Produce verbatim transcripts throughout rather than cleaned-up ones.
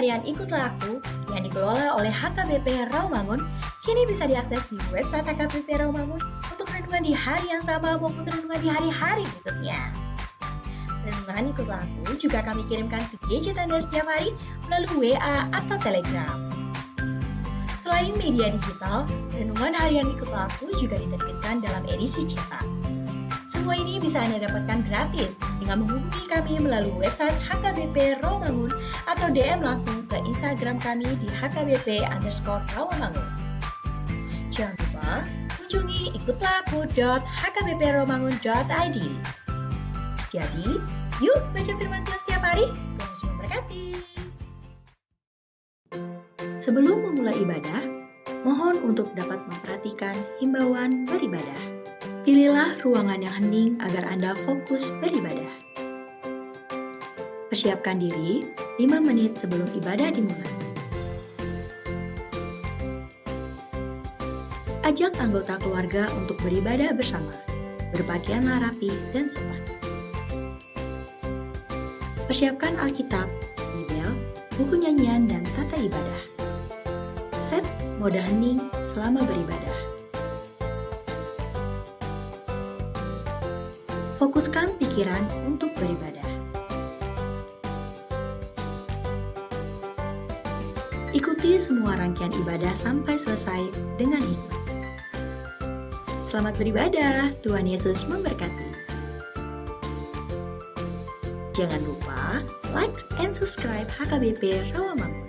Ikutlah Aku yang dikelola oleh H K B P Rawamangun kini bisa diakses di website H K B P Rawamangun untuk renungan di hari yang sama maupun renungan di hari-hari berikutnya. Renungan Ikutlah Aku juga kami kirimkan ke gadget Anda setiap hari melalui W A atau Telegram. Selain media digital, renungan harian Ikutlah Aku juga diterbitkan dalam edisi cetak. Semua ini bisa Anda dapatkan gratis dengan menghubungi kami melalui website H K B P Rawamangun atau D M langsung ke Instagram kami di H K B P underscore Rawamangun. Jangan lupa kunjungi ikutlah aku dot H K B P rawamangun dot I D. Jadi, yuk baca firman Tuhan setiap hari. Tuhan Yesus memberkati. Sebelum memulai ibadah, mohon untuk dapat memperhatikan himbauan beribadah. Pilihlah ruangan yang hening agar Anda fokus beribadah. Persiapkan diri lima menit sebelum ibadah dimulai. Ajak anggota keluarga untuk beribadah bersama. Berpakaianlah rapi dan sopan. Persiapkan Alkitab, Bibel, buku nyanyian, dan tata ibadah. Set mode hening selama beribadah. Fokuskan pikiran untuk beribadah. Ikuti semua rangkaian ibadah sampai selesai dengan hikmat. Selamat beribadah, Tuhan Yesus memberkati. Jangan lupa like and subscribe H K B P Rawamangun.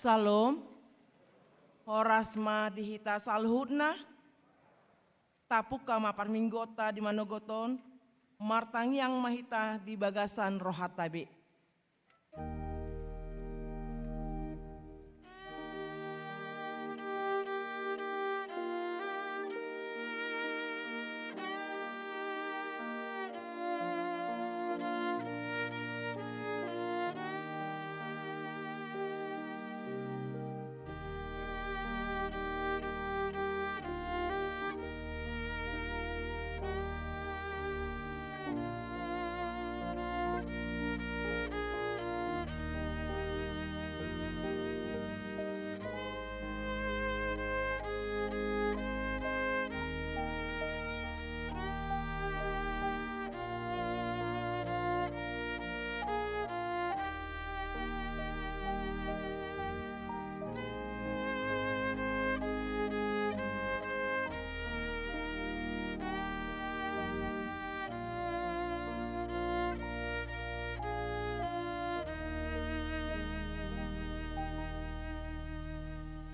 Salom. Horas ma di hita saluhutna. Tapungka ma parmingguonta di manogot on. Martangiang ma hita di bagasan rohanta be.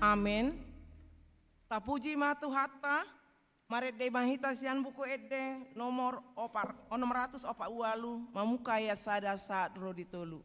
Amen. Tapuji ma Tuhanta. Marende ma hita sian Buku Ende nomor opat, onom ratus opat ualu, mamungka ayat sada sahat ro di tolu.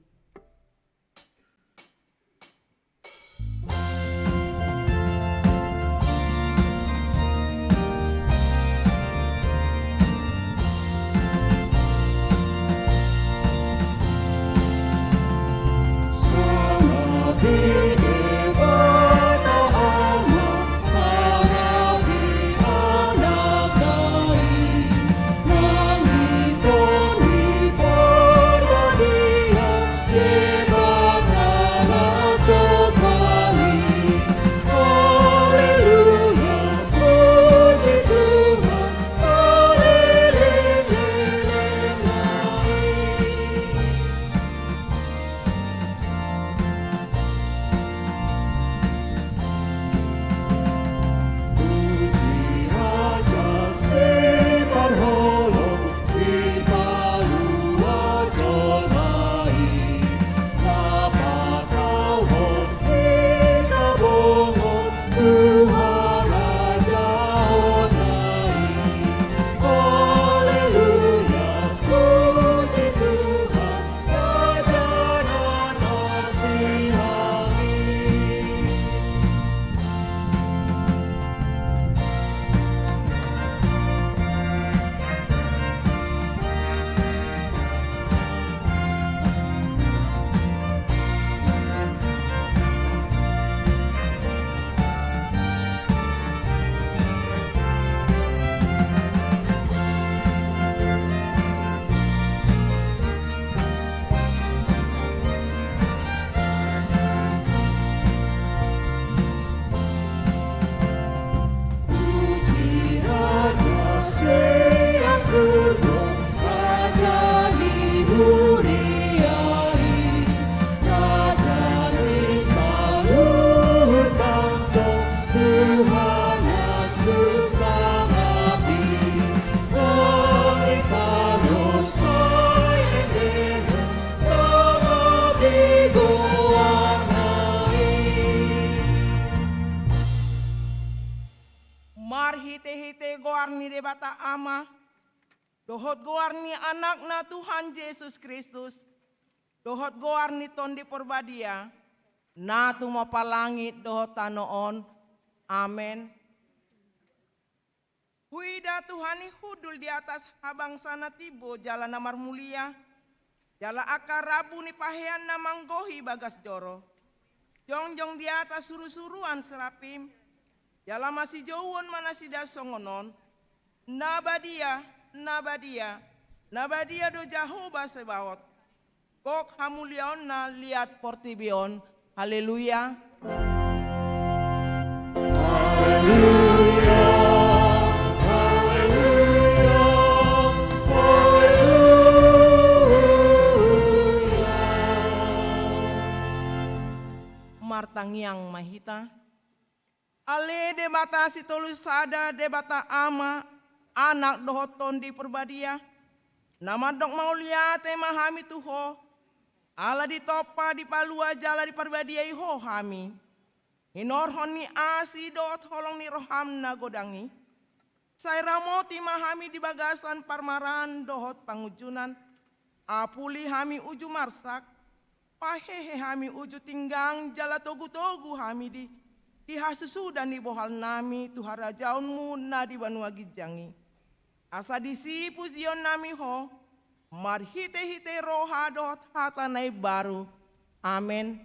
Debata Ama, dohot goar ni Anakna Tuhan Jesus Kristus, dohot goar ni Tondi Porbadia, na tumompa langit dohot tano on. Amen. Huida Tuhan i hundul di atas habangsa na timbo jala na marmulia, jala angka rambu ni paheanna manggohi bagas joro. Jongjong di atas surusuruan serafim, jala masijouon ma nasida songon on: Na badia, na badia, na badia do Jahowa Sebaot. Gok hamuliaonna liat portibi on. Haleluya. Haleluya, haleluya, haleluya. Martangiang ma hita. Ale Debata Sitolu Sada, Debata Ama, Anak dohot Tondi Porbadia, na mandok mauliate ma hami tu Ho, ala ditompa, dipalua jala diparbadiai Ho hami. Hinorhon ni asi dohot holong ni roham na godang i, sai ramoti ma hami di bagasan parmaraan dohot pangunjunan. Apuli hami uju marsak, pahehe hami uju tinggang, jala togutogu hami di, di hasusudan ni bohalnami tu harajaonmu na di banua ginjang i. Asa disi pujionnami Ho, marhitehite roha dohot hata na imbaru. Amen.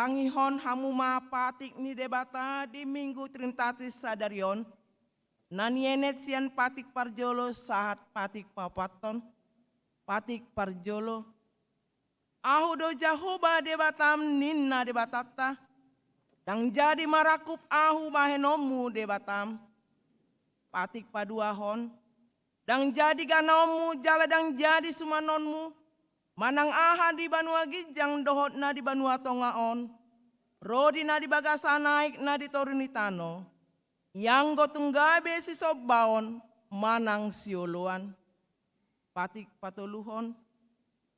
Tangihon hamu ma patik ni Debata di Minggu Trinitatis sadari on, na nienet sian patik parjolo sahat patik paopathon. Patik parjolo. Ahu do Jahowa Debatam, ninna Debatanta, ndang jadi marangkup Ahu bahenonmu Debatam. Patik paduahon. Ndang jadi ganaonmu jala ndang jadi sumanonmu manang aha di banua ginjang dohot na di banua tonga on, ro di na di bagasan aek na di toru ni tano, ianggo tung gabe sisombaon manang sioloan. Patik patoluhon.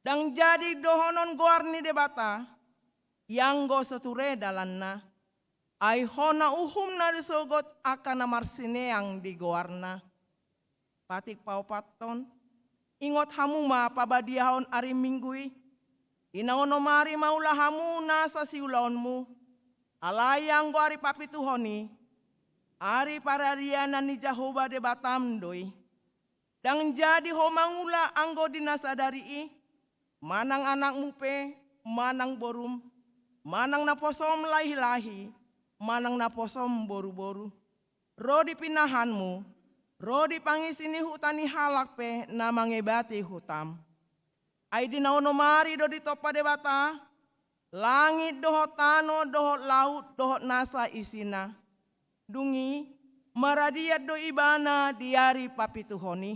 Ndang jadi dohonon goar ni Debata, ianggo so ture dalanna, ai hona uhumna do sogot angka na marsineang di goarna. Patik paopathon. Ingot hamu ma pabadiahon ari Minggu i, di na onom ari maula hamu nasa siulaonmu, alai anggo ari papituhon i, ari paradianan ni Jahowa Debatam do i. Ndang jadi ho mangula anggo di na sadari i, manang anakmu pe, manang borum, manang naposom lahi-lahi, manang naposom boru-boru. Ro di pinahanmu, ro di pangisi ni huta ni halak pe na mangebati hutam. Ai di na onom ari do ditompa Debata langit dohot tano dohot laut dohot nasa isina. Dung i maradian do ibana di ari papituhon i.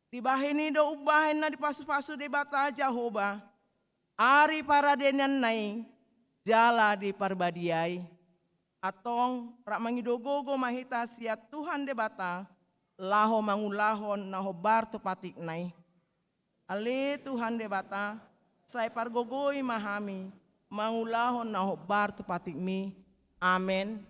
Dibahen i do umbahen na dipasu-pasu Debata Jahowa ari paradianna i jala diparbadiai. Antong rap mangido gogo ma hita sian Tuhan Debata laho mangulahon na hombar tu patikna i. Ale Tuhan Debata, sai pargogoi ma hami mangulahon na hombar tu patikmi. Amen.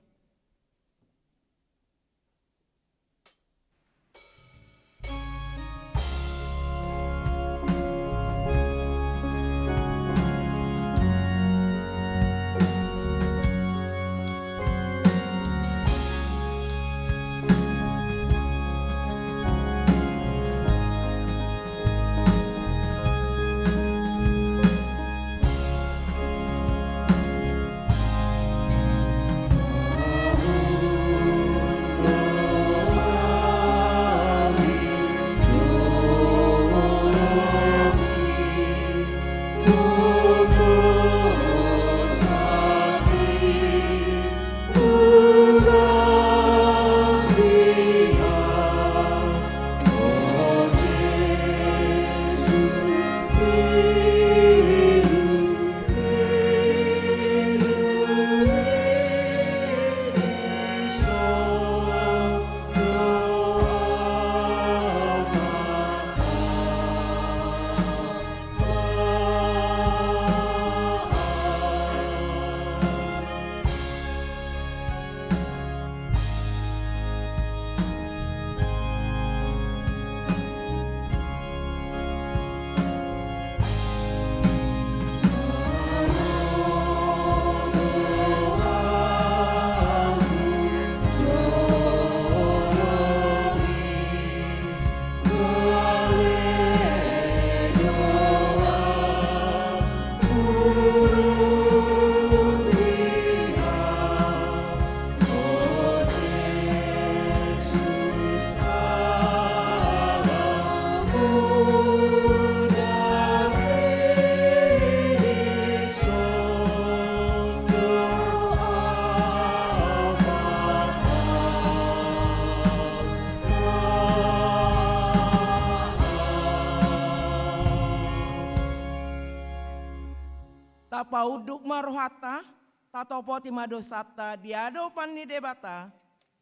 Tapaunduk ma rohanta, tatopoti ma dosanta di adopan ni Debata,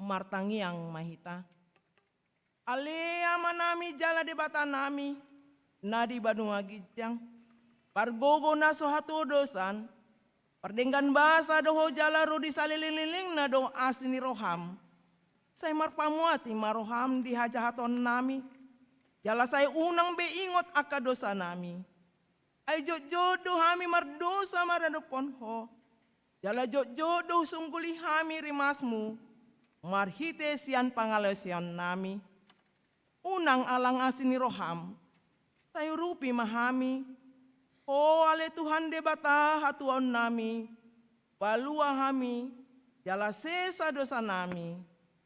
martangiang ma hita. Ale Amanami jala Debatanami, na di banua ginjang, pargogo na so hatudosan, pardenggan basa do Ho jala ro di saleleng-lelengna do asi ni roham. Sai marpamuati ma roham di hajahatonnami, jala sai unang be ingot angka dosanami. Ai jotjot do hami mardosa maradophon Ho, jala jotjot do husungguli hami rimasmu marhite sian pangalaosionnami. Unang alang asi ni roham, sai urupi ma hami. Ho ale Tuhan Debata hatuaonnami, palua hami, jala sesa dosanami,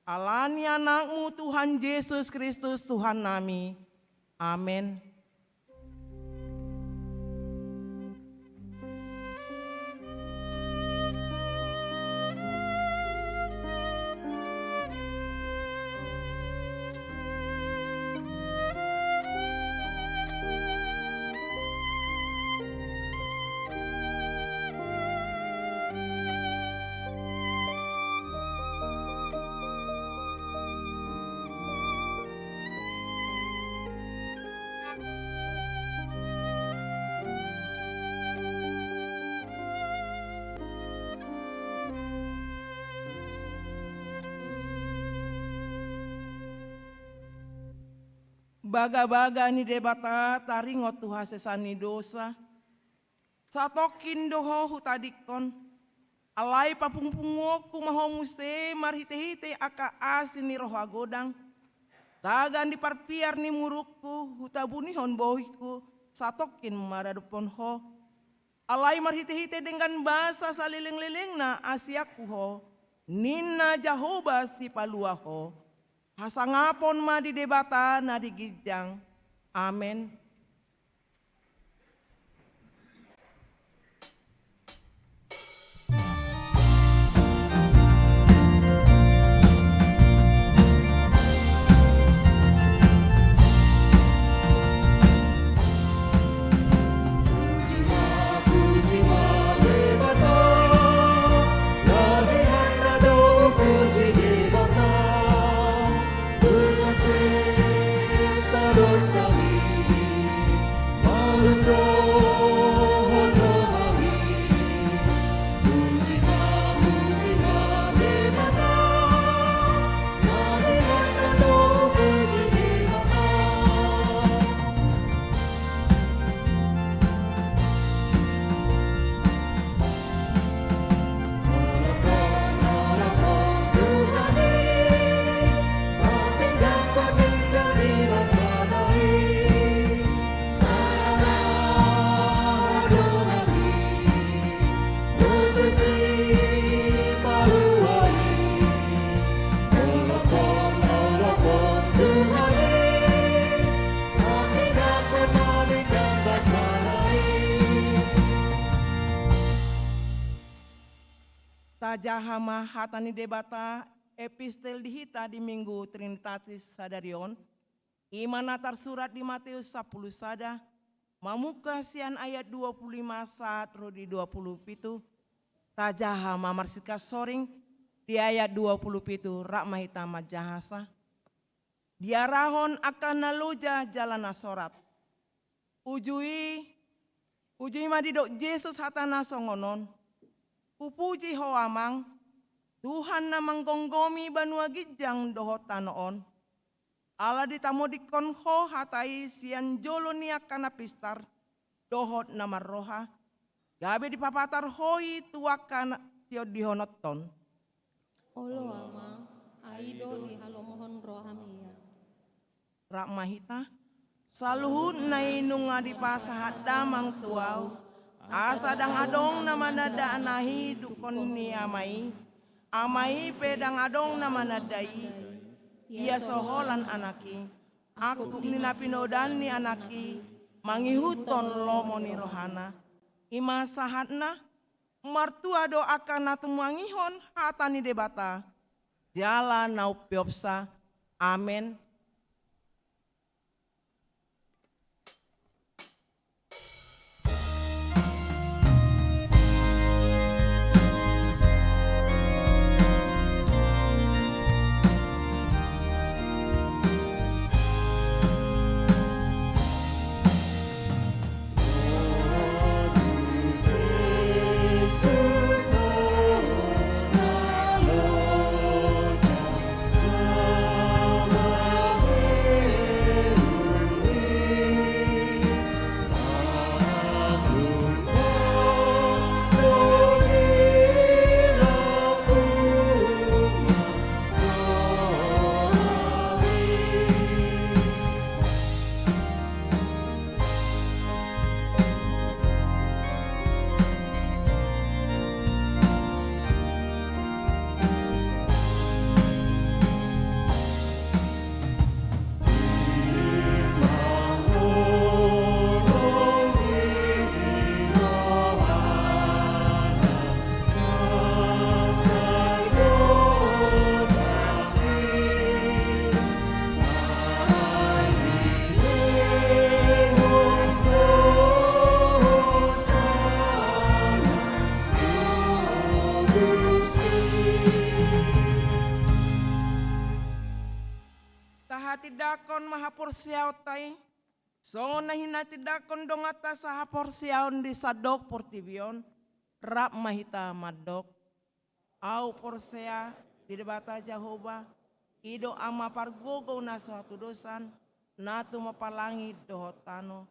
ala ni AnakMu Tuhan Jesus Kristus Tuhannami. Amen. Bagabaga ni Debata taringot tu hasesaan ni dosa. Satongkin do ho hutadingkon. Alai papungpunguonku ma ho muse marhitehite angka asi ni roha godang. Tagan di parpiar ni murukku, hutabunihon bohingku, satongkin maradophon Ho. Alai marhitehite denggan basa salelenglelengna asi angkup Ho, ninna Jahowa Sipalua Ho. Hasangapon ma di Debata na di ginjang. Amen. Tajaha ma hata ni Debata, epistel di hita di Minggu Trinitatis sadari on, i ma na tarsurat di Mateus sampulu sada, mamungka sian ayat dua pulu lima sahat ro di dua pulu pitu. Tajaha ma marsingkat soring di ayat dua pulu pitu, rap ma hita manjahasa. Diarahon angka na loja jala na sorat. Uju i, uju i ma didok Jesus hata na songon on: Hupuji Ho Amang, Tuhan na manggomgomi banua ginjang dohot tano on. Ala ditamodikkon Ho hata i sian jolo ni angka na pistar dohot na marroha, gabe dipapatar Ho i tu angka na siondihononton. Olo Amang, ai do dihalomohon roham ia. Rap ma hita. Saluhutna i nunga dipasahat Damang tu ahu, asa ndang adong na mananda Anak i dungkon ni Ama i, Ama i pe ndang adong na mananda i. Ia so holan Anak i, angkup ni na pinodan ni Anak i, mangihuthon lomo ni rohana. I ma sahatna. Martua do angka na tumangihon hata ni Debata jala na umpeopsa. Amen. Tahatindangkon ma haporseaonta i, songon na hinatindangkon donganta sahaporseaon di sandok portibi on. Rap ma hita mandok. Ahu porsea di Debata Jahowa, i do Ama pargogo na so hatudosan, na tumompa langit dohot tano.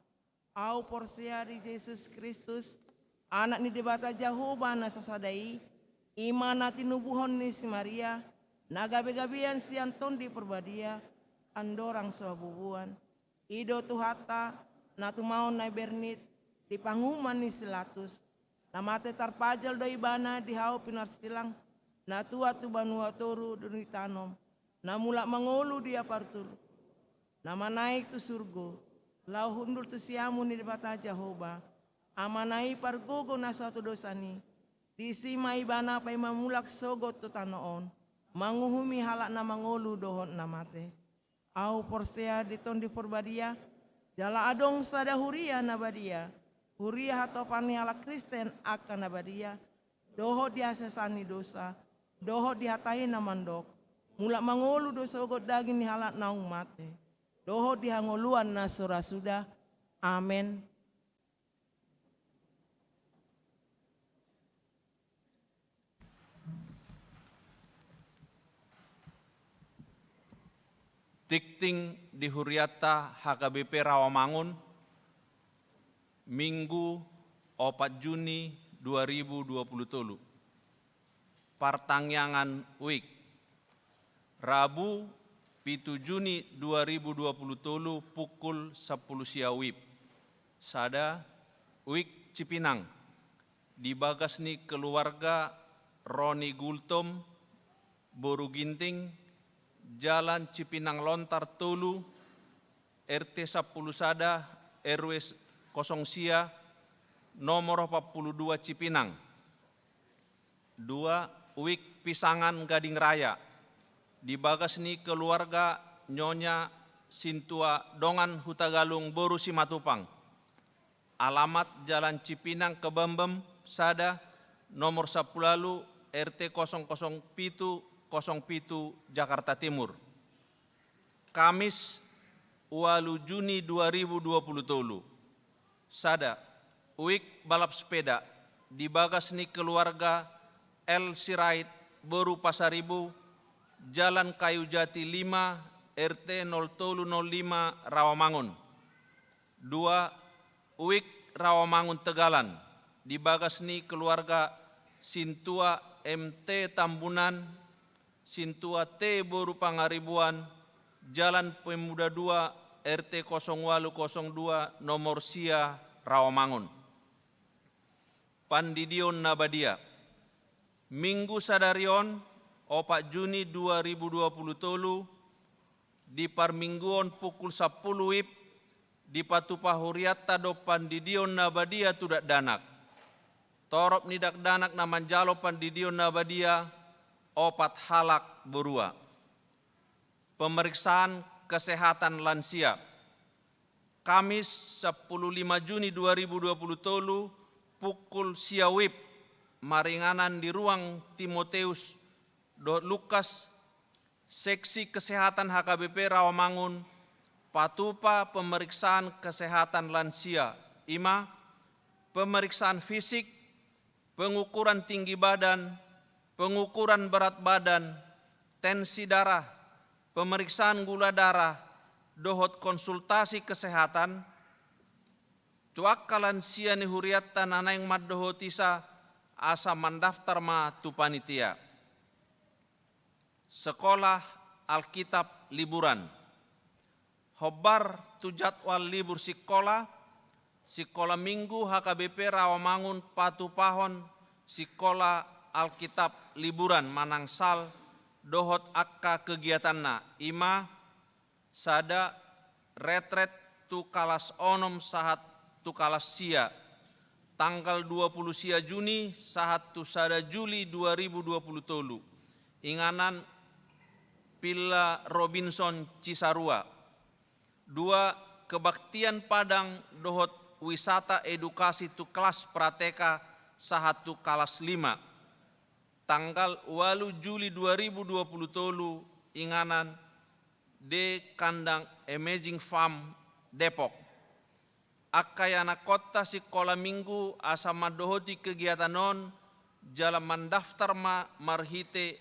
Ahu porsea di Jesus Kristus, Anak ni Debata Jahowa na sasada i, i ma na tinubuhon ni si Maria, na gabegabean sian Tondi Parbadia, andorang so habubuan. I do Tuhanta, na tumaon na i bernit, di panguhuman ni si Latus. Na mate tarpajal do ibana di hau pinarsilang, na tuat tu banua toru do ditanom, na mulak mangolu di apartulu, na manaek tu surgo, laho hundul tu siamun ni Debata Jahowa, Amana i pargogo na so hatudosan i. Disi ma ibana paima mulak sogot tu tano on, manguhumi halak na mangolu dohot na mate. Ahu porsea di Tondi Porbadia, jala adong sada huria na badia, huria hatopan ni halak Kristen angka na badia, dohot di hasesaan ni dosa, dohot di hata i na mandok, mulak mangolu do sogot daging ni halak naung mate, dohot di hangoluan na so ra suda. Amen. Tingting di hurianta H K B P Rawamangun, Minggu opat Juni dua ribu dua puluh tolu. Partangiangan WIB. Rabu, pitu Juni dua ribu dua puluh tolu, pukul sampulu sia WIB. Sada, WIB Cipinang. Di bagas ni keluarga Roni Gultom, boru Ginting, Jalan Cipinang Lontar tolu, R T sampulu sada, R W kosong sia, nomor opat puluh dua Cipinang. Dua, WIB Pisangan Gading Raya. Di bagas ni keluarga Nyonya Sintua Dongan Hutagalung boru Simatupang. Alamat Jalan Cipinang Kebambam sada, nomor sampulu ualu, R T kosong kosong pitu kosong pitu, Jakarta Timur. Kamis, ualu Juni dua ribu dua puluh tolu. Sada, WIB balap sepeda, di bagas ni keluarga L Sirait boru Pasaribu, Jalan Kayu Jati lima, R T nol tolu nol lima, Rawamangun. Dua, WIB Rawamangun Tegalan, di bagas ni keluarga Sintua M T Tambunan, Sintua T boru Pangaribuan, Jalan Pemuda dua, R T kosong ualu kosong dua, nomor sia, Rawamangun. Pandidion na badia. Minggu sadari on, opat Juni dua ribu dua puluh tolu, di parmingguon pukul sampulu WIB, dipatupa hurianta do pandidion na badia tu dakdanak. Torop ni dakdanak na manjalo pandidion na badia, opat halak borua. Pemeriksaan kesehatan lansia. Kamis, sampulu lima Juni dua ribu dua puluh tolu, pukul sia WIB, maringanan di ruang Timoteus dohot Lukas, Seksi Kesehatan H K B P Rawamangun, patupa pemeriksaan kesehatan lansia, i ma, pemeriksaan fisik, pengukuran tinggi badan, pengukuran berat badan, tensi darah, pemeriksaan gula darah, dohot konsultasi kesehatan, tu angka lansia ni hurianta na naeng mandohoti sa, asa mandaftar ma tu panitia. Sekolah Alkitab liburan. Hombar tu jadwal libur sikola, sikola minggu H K B P Rawamangun patupahon sikola Alkitab liburan manang sal dohot angka kegiatanna, i ma, sada, retret tu kalas onom sahat tu kalas sia, tanggal dua puluh sia Juni sahat tu sada Juli dua ribu dua puluh tolu, inganan Villa Robinson Cisarua. Dua, kebaktian Padang dohot wisata edukasi tu kelas prateka sahat tu kalas lima, tanggal ualu Juli dua ribu dua puluh tolu, inganan D Kandang Amazing Farm, Depok. Angka ianakhonta sikola minggu asa mandohoti kegiatan on, jala mandaftar ma marhite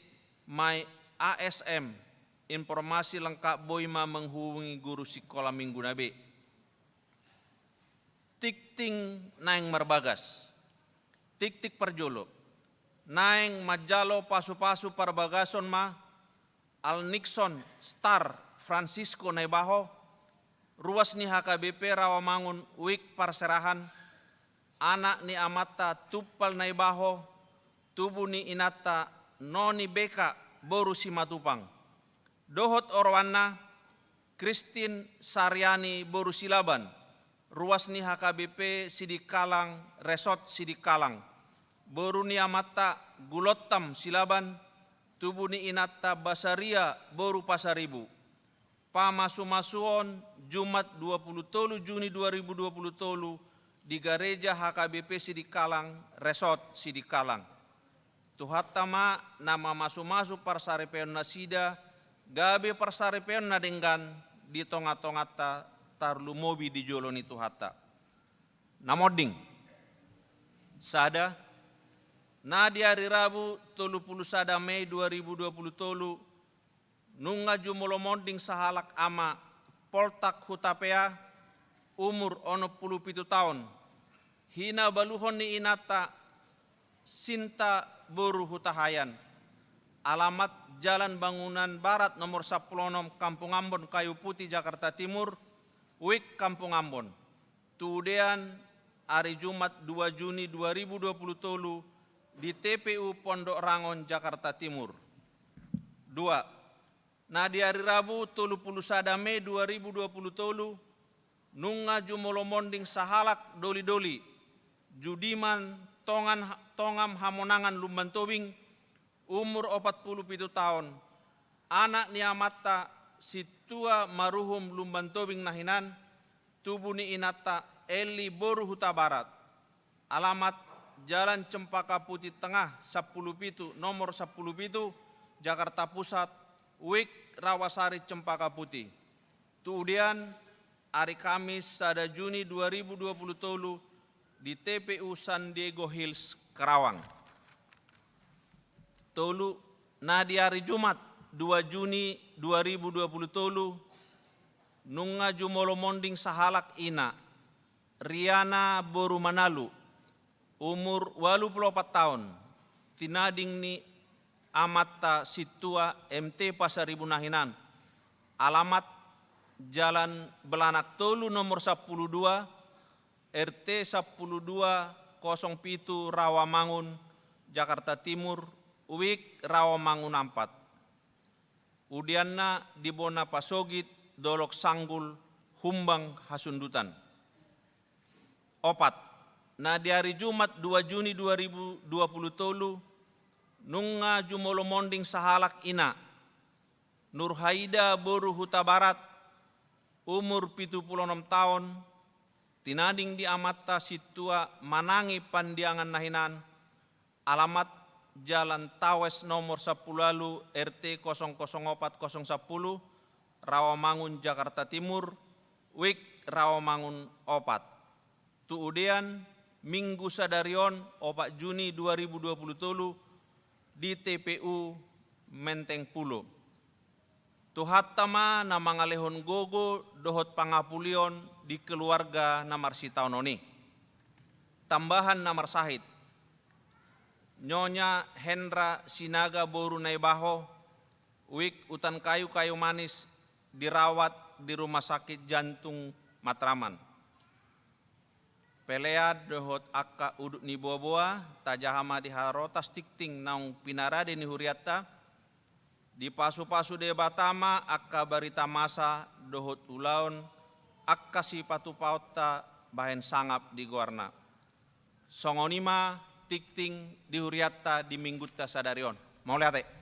My A S M. Informasi lengkap boi ma menghubungi guru sikola minggu na be. Tingting naeng marbagas. Tingting parjolo. Naeng manjalo pasupasu parbagason ma Alnixon Star Francisco Naibaho, ruas ni H K B P Rawamangun Wijk Parserahan, anak ni amanta Tumpal Naibaho, tubu ni inanta Noni Beka boru Simatupang, dohot oroanna Christine Sariani boru Silaban, ruas ni H K B P Sidikalang, Resort Sidikalang, boru ni amanta Gulontam Silaban, tubu ni inanta Basaria boru Pasaribu. Pamasumasuon, Jumat dua pulu tolu Juni dua ribu dua pulu tolu, di gareja H K B P Sidikalang, Resort Sidikalang. Tuhanta ma na mamasumasu parsaripeonnasida, gabe parsaripeon na denggan di tongatonganta, tarlumobi di jolo ni Tuhanta. Na monding. Sada, na di ari Rabu tolu pulu sada Mei dua ribu dua pulu tolu, nunga jumolo monding sahalak ama, Poltak Hutapea, umur onom pulu pitu taon, hinabaluhon ni inanta Sinta boru Hutahaean. Alamat Jalan Bangunan Barat nomor sampulu onom, Kampung Ambon, Kayu Putih, Jakarta Timur, Wijk Kampung Ambon. Tuudean, ari Jumat dua Juni dua ribu dua pulu tolu, di T P U Pondok Rangon, Jakarta Timur. Dua, na di ari Rabu tolu pulu sada Mei dua ribu dua pulu tolu, nunga jumolo monding sahalak doli-doli, Judiman Tongan, Tongam Hamonangan, Lumban Tobing, umur opat pulu pitu taon, anak ni amanta Sintua Maruhum, Lumban Tobing na hinan, tubu ni inanta Eli boru Hutabarat. Alamat Jalan Cempaka Putih Tengah sampulu pitu, nomor sampulu pitu, Jakarta Pusat, Wijk Rawasari, Cempaka Putih. Tuudean, ari Kamis sada Juni dua ribu dua pulu tolu, di T P U San Diego Hills, Karawang. Tolu, na di ari Jumat dua Juni dua ribu dua pulu tolu, nunga jumolo monding sahalak ina, Riana boru Manalu, umur ualu pulu opat taon, tinading ni amanta Sintua M T Pasaribu na hinan. Alamat Jalan Belanak tolu nomor sampulu dua, R T sampulu dua kosong pitu, Rawamangun, Jakarta Timur, Wijk Rawamangun Ampat. Udeanna di bona pasogit Dolok Sanggul, Humbang Hasundutan. Opat, na di ari Jumat dua Juni dua ribu dua pulu tolu, nunga jumolo monding sahalak ina, Nurhaida boru Hutabarat, umur pitu pulu onom taon, tinading di amanta Sintua Manangi Pandiangan na hinan, alamat Jalan Tawes nomor sampulu ualu, R T kosong kosong opat kosong sampulu, Rawamangun, Jakarta Timur, Wijk Rawamangun Opat. Tuudean, Minggu sadari on, opat Juni dua ribu dua pulu tolu, di T P U Menteng Pulo. Tuhanta ma na mangalehon gogo dohot pangapulion di keluarga na marsitaonon i. Tambahan na marsahit. Nyonya Hendra Sinaga boru Naibaho, Wijk Utan Kayu, Kayu Manis, dirawat di Rumah Sakit Jantung Matraman. Pelean dohot angka udut ni boaboa, tajaha ma di harotas tingting naung pinarade ni hurianta, dipasupasu Debata ma angka barita masa dohot ulaon angka sipatupaonta bahen sangap di goarna. Songon i ma tingting di hurianta di Minggunta sadari on. Mauliate.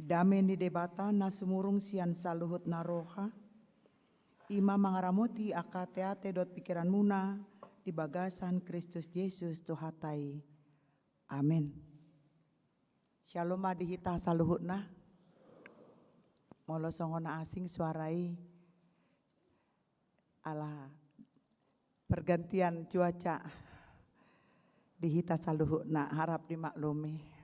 Dame ni Debata na sumurung sian saluhut na roha, i ma mangaramoti angka ateate dohot pingkiranmuna di bagasan Kristus Jesus Tuhanta i. Amen. Syalom ma di hita saluhutna. Molo songon na asing suara i, ala pergantian cuaca di hita saluhutna, harap dimaklumi.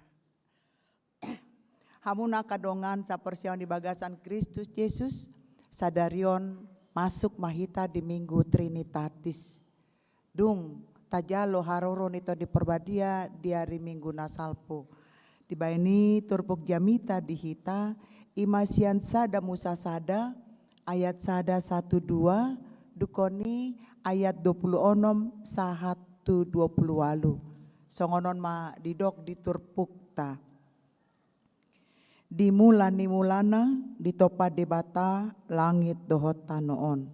Hamu angka dongan saporseaon di bagasan Kristus Jesus, sadari on masuk ma hita di Minggu Trinitatis. Dung tajalo haroro ni Tondi Parbadia di ari Minggu na salpu. Dibaen i turpuk jamita di hita, i ma sian Sada Musa sada, ayat sada sahat tu dua, dungkon i ayat dua pulu onom sahat tu dua pulu ualu. Songon on ma didok di turpukta. Di mula ni mulana ditompa Debata langit dohot tano on.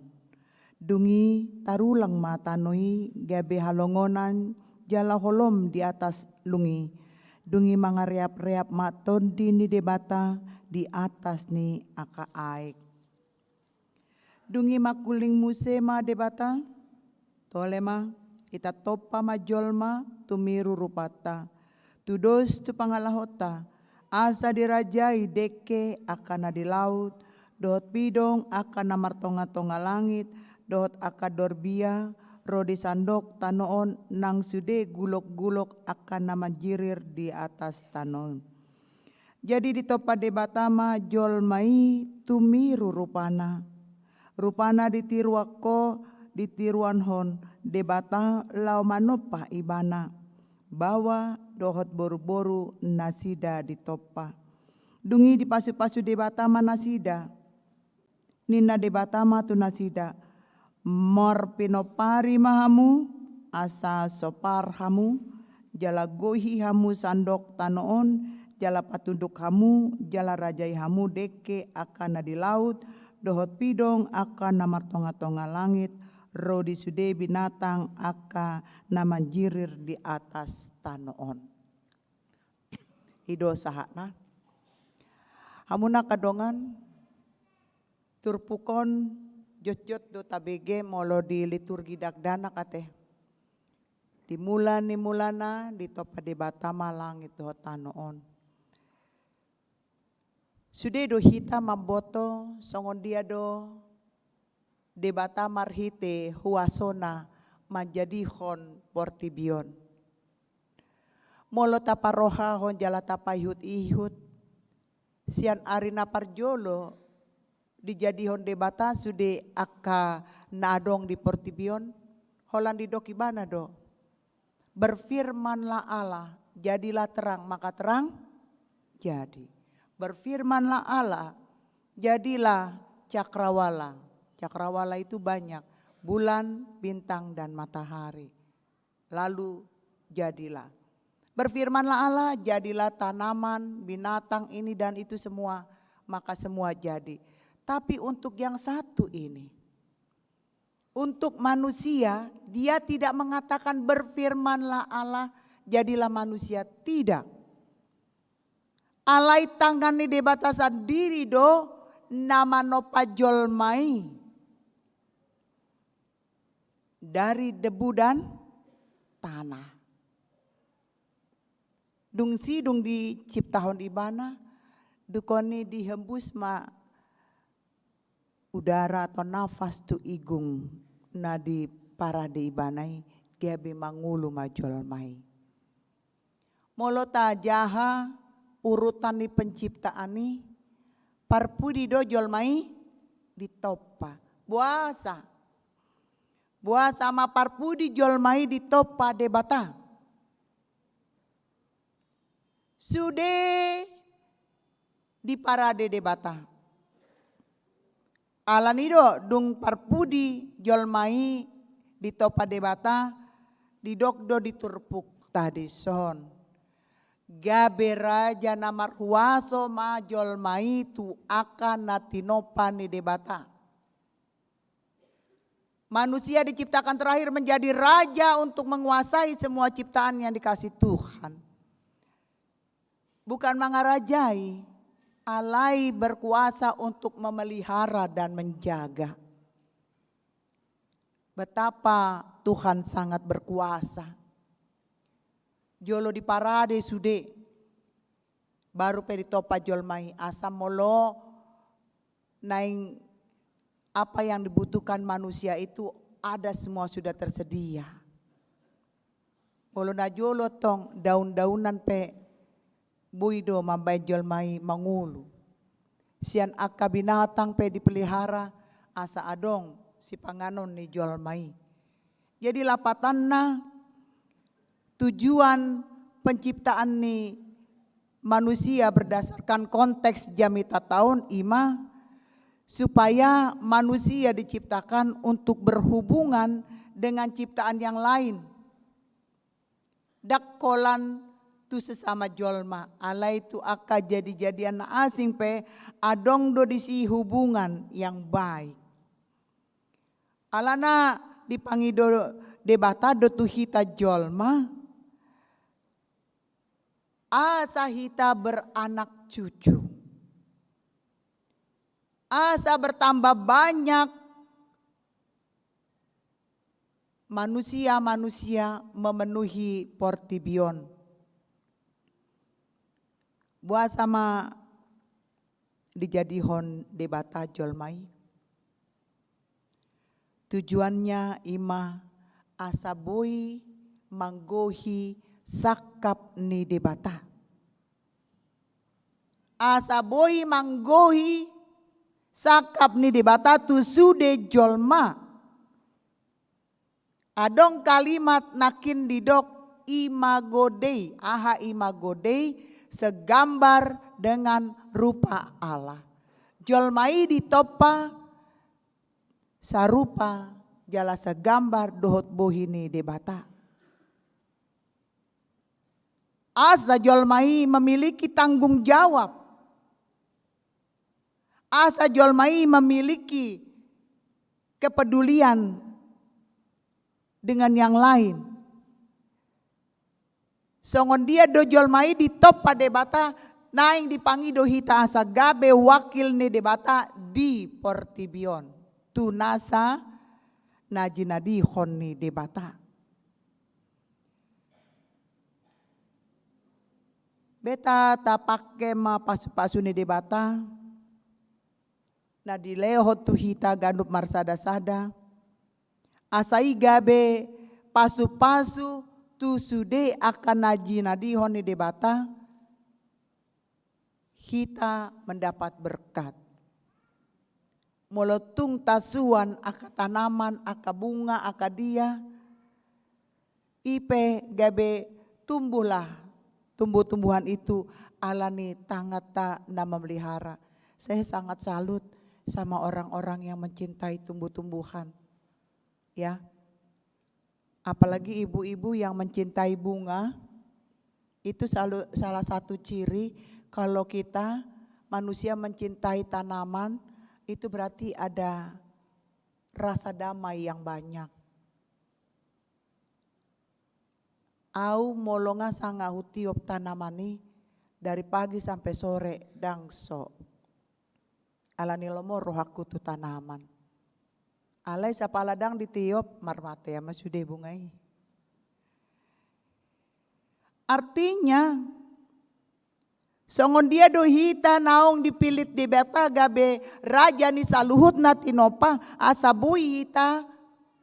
Dung i tarulang ma tano i gabe halongonan jala holom di atas lung i. Dung i mangareapreap ma Tondi ni Debata di atas ni angka aek. Dung i mangkuling muse ma Debata, tole ma, hita tompa ma jolma tumiru rupanta, tudos tu pangalahonta, asa dirajai dengke angka na di laut, dohot pidong angka na martongatonga langit, dohot angka dorbia ro di sandok tano on, nang sude gulokgulok angka na manjirir di atas tano on. Jadi ditompa Debata ma jolma i tumiru rupana. Rupana ditiruan ho, ditiruan hon Debata laho manompa ibana. Baoa dohot boruboru nasida ditompa. Dung i dipasupasu Debata ma nasida. Ninna Debata ma tu nasida, marpinompari ma hamu, asa sopar hamu, jala gohi hamu sandok tano on, jala patunduk hamu, jala rajai hamu dengke angka na di laut, dohot pidong angka na martongatonga langit, ro di sude binatang angka na manjirir di atas tano on. I do sahatna. Hamu angka dongan, turpuk on jotjot do tabege molo di liturgi dakdanak ate. Di mula ni mulana ditompa Debata ma langit dohot tano on. Sude do hita mamboto songon dia do Debata marhite huasona manjadihon portibi on. Molo taparrohahon jala tapaihut-ihut, sian ari na parjolo dijadihon Debata sude angka na adong di portibi on, holan didok Ibana do: Berfirmanlah Allah, jadilah terang, maka terang jadi. Berfirmanlah Allah, jadilah cakrawala. Cakrawala itu banyak, bulan, bintang, dan matahari. Lalu jadilah. Berfirmanlah Allah, jadilah tanaman, binatang, ini dan itu semua, maka semua jadi. Tapi untuk yang satu ini, untuk manusia, Dia tidak mengatakan, "Berfirmanlah Allah, jadilah manusia." Tidak. Alai tangan ni Debata sandiri do na manompa jolma i dari debu dan tanah. Dung sidung diciptahon Ibana, dungkon i dihembus ma udara atau nafas tu igung na diparade Ibana i, gabe mangolu ma jolma i. Molo tajaha urutan ni penciptaan i, parpudi do jolma i ditompa. Boasa? Boasa ma parpudi jolma i ditompa Debata? Sude diparade Debata. Alani do dung parpudi jolma i ditompa Debata, didok do di turpukta dison: Gabe raja na marhuaso ma jolma i tu angka na tinompa ni Debata. Manusia diciptakan terakhir menjadi raja untuk menguasai semua ciptaan yang dikasih Tuhan. Bukan mangarajai, alai berkuasa untuk memelihara dan menjaga. Betapa Tuhan sangat berkuasa. Jolo diparade sude, baru pe ditompa jolma i, asa molo naeng apa yang dibutuhkan manusia itu ada, semua sudah tersedia. Molo na jolo tong daun-daunan pe boi do mambaen jolma i mangolu. Sian angka binatang pe dipelihara asa adong sipanganon ni jolma i. Jadi lapatanna, tujuan penciptaan ni manusia berdasarkan konteks jamita taon i ma supaya manusia diciptakan untuk berhubungan dengan ciptaan yang lain. Ndang holan tu sesama jolma, alai tu angka jadi-jadian na asing pe adong do disi hubungan yang baik. Alana dipangido Debata do tu hita jolma, asa hita beranak cucu, asa bertambah banyak manusia-manusia memenuhi portibi on. Boasa ma dijadihon Debata jolma i? Tujuannya i ma asa boi manggohi sangkap ni Debata. Asa boi manggohi sangkap ni Debata tu sude jolma. Adong kalimat nangkin didok imago Dei. Aha imago Dei? Segambar dengan rupa Allah. Jolma i ditompa sarupa jala segambar dohot bohi ni Debata. Asa jolma i memiliki tanggung jawab. Asa jolma i memiliki kepedulian dengan yang lain. Songon dia do jolma i ditompa Debata, Naeng dipangido hita asa gabe wakil ni Debata di portibi on, tu nasa na jinadihon ni Debata. Beta tapake ma pasupasu ni Debata na dilehon tu hita ganup marsadasada, asa i gabe pasupasu tu sude angka na jinadihon ni Debata, hita mendapat berkat. Molo tung tasuan angka tanaman, angka bunga, angka dia, i pe gabe tumbuhlah tumbuh-tumbuhan itu ala ni tanganta na memelihara. Saya sangat salut sama orang-orang yang mencintai tumbuh-tumbuhan. Ya. Apalagi ibu-ibu yang mencintai bunga, itu selalu salah satu ciri kalau kita manusia mencintai tanaman, itu berarti ada rasa damai yang banyak. Au molo nga sanga hutiop tanaman i dari pagi sampe sore ndang so. Ala ni lomo rohangku tu tanaman. Alai sapala ndang ditiop, marmatean ma sude bunga i. Artinya, songon dia do hita naung dipillit Debata gabe raja ni saluhut na tinompa, asa boi hita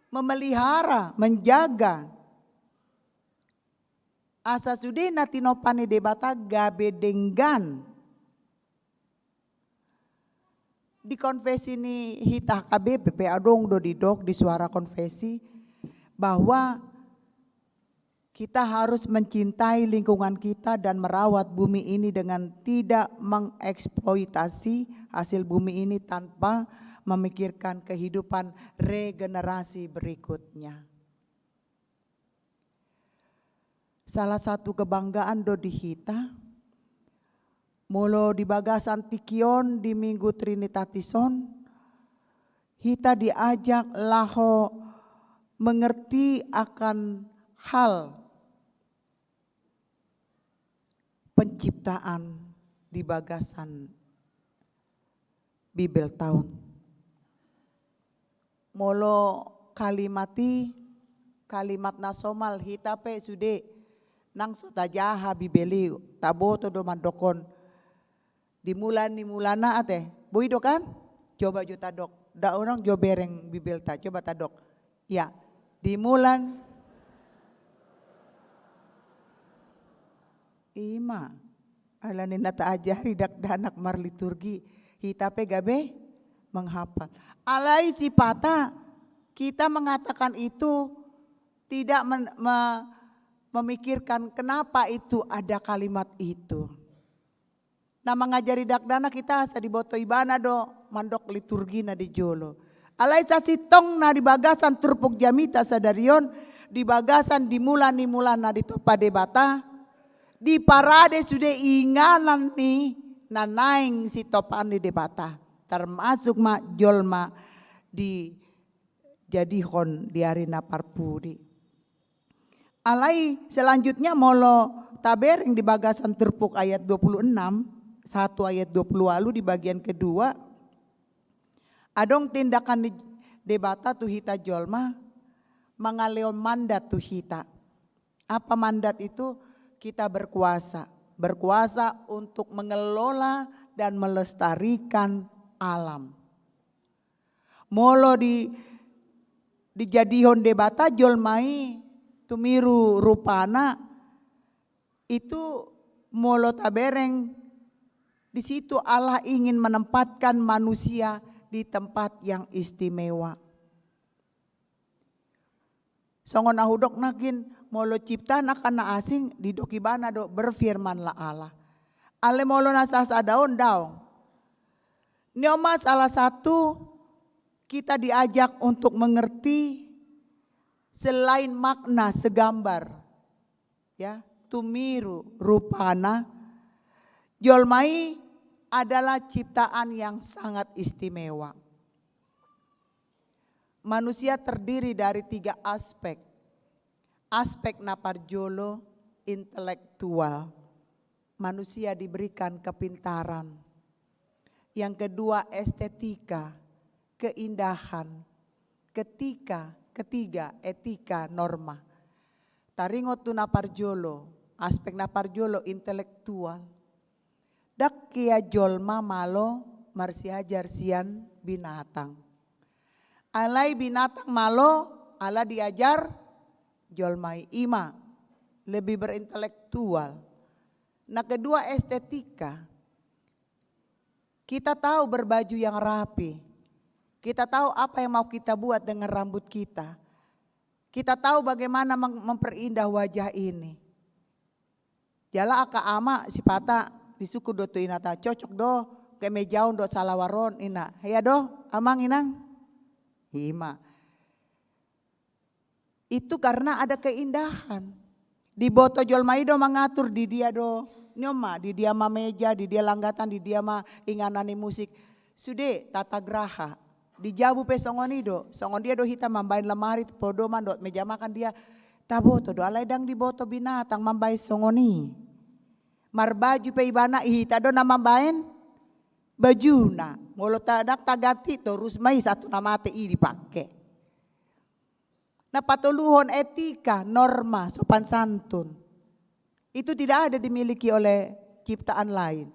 memelihara, menjaga. Asa sude na tinompa ni Debata gabe denggan. Di konfesi ni hita H K B P pe adong do didok di suara konfesi bahwa kita harus mencintai lingkungan kita dan merawat bumi ini dengan tidak mengeksploitasi hasil bumi ini tanpa memikirkan kehidupan regenerasi berikutnya. Salah satu kebanggaan do di hita, molo di bagasan tingki on di Minggu Trinitatis on, hita diajak laho mengerti akan hal penciptaan di bagasan Bibelta on. Molo kalimat i, kalimat na somal hita pe sude, nang so tajaha Bibel i, taboto do mandok on. Di mula ni mulana ate, boi do kan? Coba jo tadok. Nda unang jo bereng Bibelta, coba tadok. Ya, di mula ni, ima. Ala ni na taajari dakdanak marliturgi, hita pe gabe menghafal. Alai sipata kita mengatakan itu tidak men-, me-, memikirkan kenapa itu ada kalimat itu. Na mangajari dakdanak hita asa diboto ibana do mandok liturgi na di jolo. Alai sasintongna di bagasan turpuk jamita sadari on, di bagasan di mula ni mula na ditompa Debata, diparade sude inganan ni na naeng sitompaan ni Debata, termasuk ma jolma dijadihon di ari na parpudi. Alai selanjutnya molo tabereng di bagasan turpuk ayat dua puluh enam, satu ayat dua puluh ualu di bagian kedua, adong tindakan ni Debata tu hita jolma, mangalehon mandat tu hita. Apa mandat itu? Kita berkuasa. Berkuasa untuk mengelola dan melestarikan alam. Molo di, dijadihon Debata jolma i tumiru rupana, itu molo tabereng di situ Allah ingin menempatkan manusia di tempat yang istimewa. Songon na hudok nangkin, molo ciptaan angka na asing, didok ibana do, berfirmanlah Allah. Alai molo na sasada on daong. Ni on ma salah satu kita diajak untuk mengerti selain makna segambar. Ya, tumiru rupana, jolma i adalah ciptaan yang sangat istimewa. Manusia terdiri dari tiga aspek. Aspek na parjolo, intelektual. Manusia diberikan kepintaran. Yang kedua, estetika, keindahan. Ketika, ketiga, etika, norma. Taringot tu na parjolo, aspek na parjolo intelektual. Ndang hea jolma malo marsiajar sian binatang. Alai binatang malo ala diajar jolma i, ima lebih berintelektual. Na kedua, estetika. Kita tahu berbaju yang rapi. Kita tahu apa yang mau kita buat dengan rambut kita. Kita tahu bagaimana mem-, memperindah wajah ini. Jala angka ama sipata disungkun do tu inanta, cocok do kemeja on dohot salawar on, ina. Hea do, amang inang? Ima. Itu karena ada keindahan. Diboto jolma i do mangatur di dia do. Ni on ma, di dia ma meja, di dia langgatan, di dia ma inganan ni musik. Sude, tata graha. Di jabu pe songon i do. Songon dia do hita mambaen lemari, podoman dohot meja makan dia. Taboto do, alai ndang diboto binatang mambaen songon i. Marbaju pe ibana, hita do na mambaen bajuna. Molo ta-, ndang taganti, torus ma i sahat tu na mate i dipake. Na patoluhon, etika, norma, sopan santun. Itu tidak ada dimiliki oleh ciptaan lain.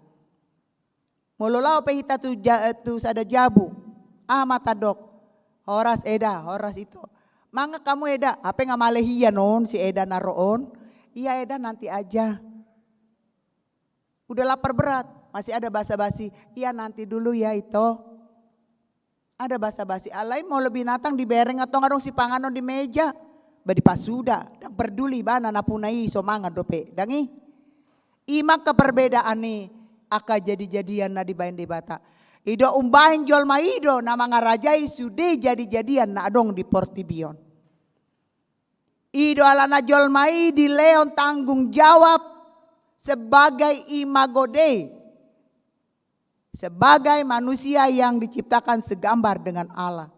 Molo laho pe hita tu ja-, tu sada jabu, aha ma tadok? Horas eda, horas ito. Mangan hamu eda, hape nga male hian on si eda na ro on? Iya eda, nanti aja. Udah lapar berat, masih ada basa-basi. Iya, nanti dulu ya, ito. Ada basa-basi. Alai molo binatang dibereng antong adong sipanganon di meja, ba dipasuda, ndang parduli ibana, na puna i so mangan dope, ndang i. Ima angka perbedaan ni angka jadi-jadian na dibaen Debata. I do umbaen jolma i do na mangarajai sude jadi-jadian na adong di portibi on. I do alana jolma i dilehon tanggung jawab sebagai imago Dei, sebagai manusia yang diciptakan segambar dengan Allah.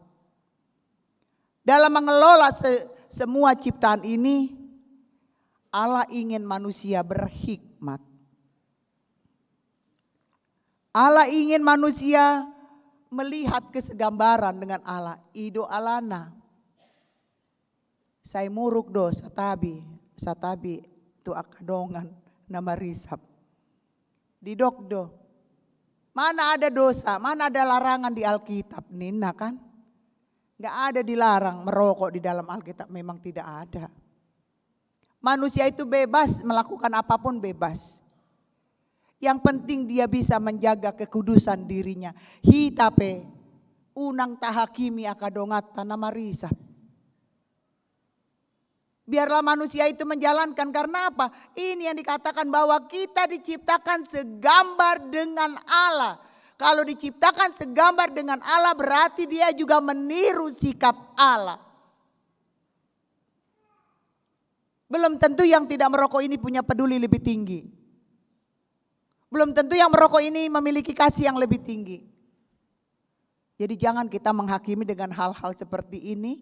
Dalam mengelola se-, semua ciptaan ini, Allah ingin manusia berhikmat. Allah ingin manusia melihat kesegambaran dengan Allah. I do alana. Sai muruk do satabi, satabi tu angka dongan na marisap. Didok do, mana ada dosa, mana ada larangan di Alkitab, ninna kan? Nggak ada dilarang merokok di dalam Alkitab, memang tidak ada. Manusia itu bebas melakukan apapun, bebas. Yang penting dia bisa menjaga kekudusan dirinya. Hita pe, unang tahakimi angka donganta na marisap. Biarlah manusia itu menjalankan. Karena apa? Ini yang dikatakan bahwa kita diciptakan segambar dengan Allah. Kalau diciptakan segambar dengan Allah, berarti dia juga meniru sikap Allah. Belum tentu yang tidak merokok ini punya peduli lebih tinggi. Belum tentu yang merokok ini memiliki kasih yang lebih tinggi. Jadi jangan kita menghakimi dengan hal-hal seperti ini,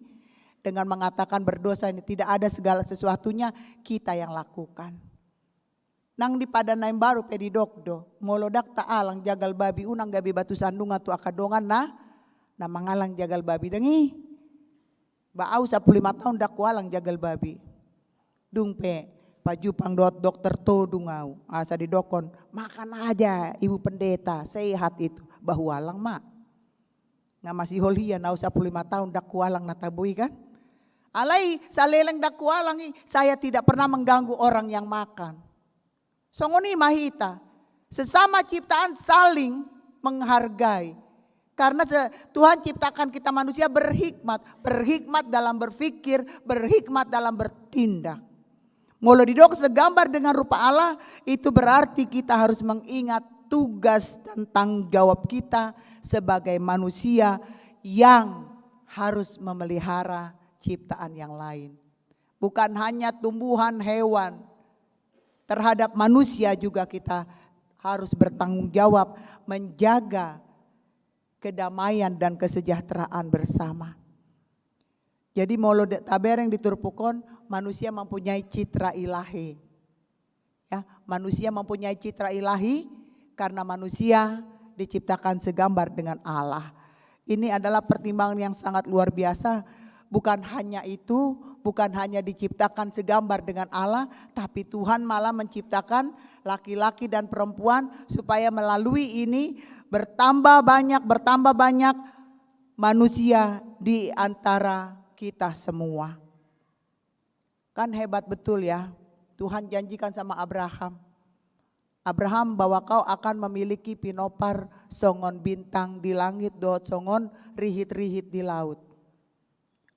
dengan mengatakan berdosa ini, tidak ada segala sesuatunya kita yang lakukan. Nang di Padan na Imbaru pe didok do, molo ndang taalang jagal babi, unang gabe batu sandungan tu angka dongan na, na mangalang jagal babi, ndang i. Ba au sampulu lima taon ndang hualang jagal babi. Dung pe pajumpang dohot dokter todung au, asa didokkon, makan aja Ibu Pendeta, sehat itu. Ba hualang ma. Nga masihol hian, au sampulu lima taon ndang hualang na tabo i kan. Alai saleleng ndang hualang i, saya tidak pernah mengganggu orang yang makan. Songon i ma hita. Sesama ciptaan saling menghargai. Karena se-, Tuhan ciptakan kita manusia berhikmat. Berhikmat dalam berpikir, berhikmat dalam bertindak. Molo didok segambar dengan rupa Allah, itu berarti kita harus mengingat tugas dan tanggung jawab kita sebagai manusia yang harus memelihara ciptaan yang lain. Bukan hanya tumbuhan, hewan, terhadap manusia juga kita harus bertanggung jawab menjaga kedamaian dan kesejahteraan bersama. Jadi molo de-, tabereng di turpuk on, manusia mempunyai citra ilahi. Manusia mempunyai citra ilahi karena manusia diciptakan segambar dengan Allah. Ini adalah pertimbangan yang sangat luar biasa. Bukan hanya itu, bukan hanya diciptakan segambar dengan Allah, tapi Tuhan malah menciptakan laki-laki dan perempuan supaya melalui ini bertambah banyak, bertambah banyak manusia di antara kita semua. Kan hebat betul ya, Tuhan janjikan sama Abraham, "Abraham, bahwa kau akan memiliki pinompar songon bintang di langit dohot songon rihit-rihit di laut."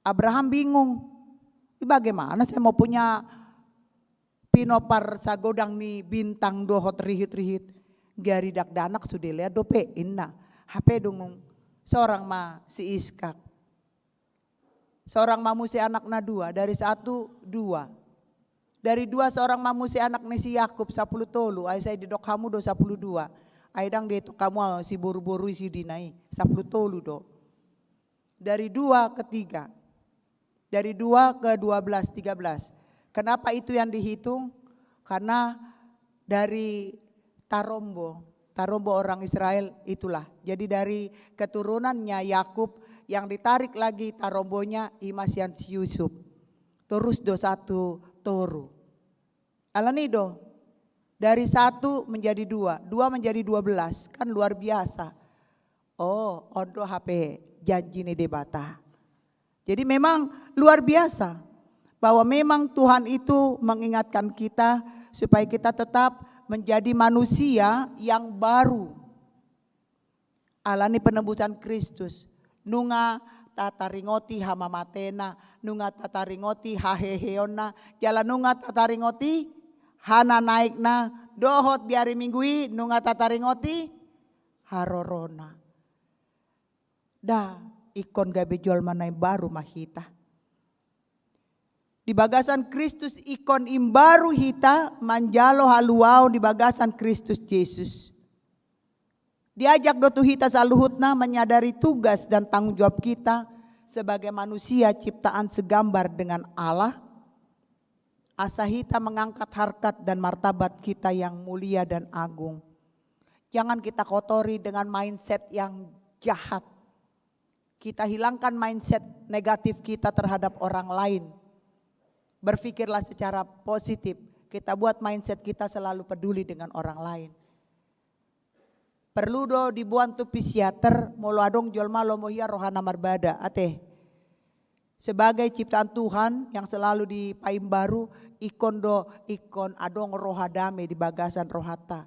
Abraham bingung, "Ini bagaimana saya mau punya pinompar sagodang ni bintang dohot rihit-rihit?" Gari dakdanak sude lea dope inna. Hape dungung, seorang ma si Iskak. Seorang ma muse anak na dua, dari satu dua. Dari dua seorang ma muse anak ni si Yakub, sapulu tolu, ai sai didok hamu do sapulu dua. Ai ndang dihitung hamu si boru-boru i si dina i, sapulu tolu do. Dari dua ke tiga. Dari dua ke dua belas, tiga belas. Kenapa itu yang dihitung? Karena dari tarombo, tarombo orang Israel itulah. Jadi dari keturunannya Yakub yang ditarik lagi tarombonya ima sian si Yusuf. Torus do satu toru. Alani do, dari satu menjadi dua, dua menjadi dua belas, kan luar biasa. Oh, on do hape janji ni Debata. Jadi memang luar biasa bahwa memang Tuhan itu mengingatkan kita supaya kita tetap menjadi manusia yang baru. Alani penebusan Kristus, nunga tataringoti hamamatena, nunga tataringoti haheheonna, jala nunga tataringoti hananaekna, dohot di ari Minggu i nunga tataringoti harorona. Da, ingkon gabe jolma na imbaru ma hita. Di bagasan Kristus ingkon imbaru hita manjalo haluaon di bagasan Kristus Jesus. Diajak do tu hita saluhutna menyadari tugas dan tanggung jawab kita sebagai manusia ciptaan segambar dengan Allah, asa hita mengangkat harkat dan martabat kita yang mulia dan agung. Jangan kita kotori dengan mindset yang jahat. Kita hilangkan mindset negatif kita terhadap orang lain. Berpikirlah secara positif. Kita buat mindset kita selalu peduli dengan orang lain. Perlu do diboan tu psikiater molo adong jolma lomo hia rohana marbada, ate. Sebagai ciptaan Tuhan yang selalu dipaimbaru, ingkon do, ingkon adong roha dame di bagasan rohanta.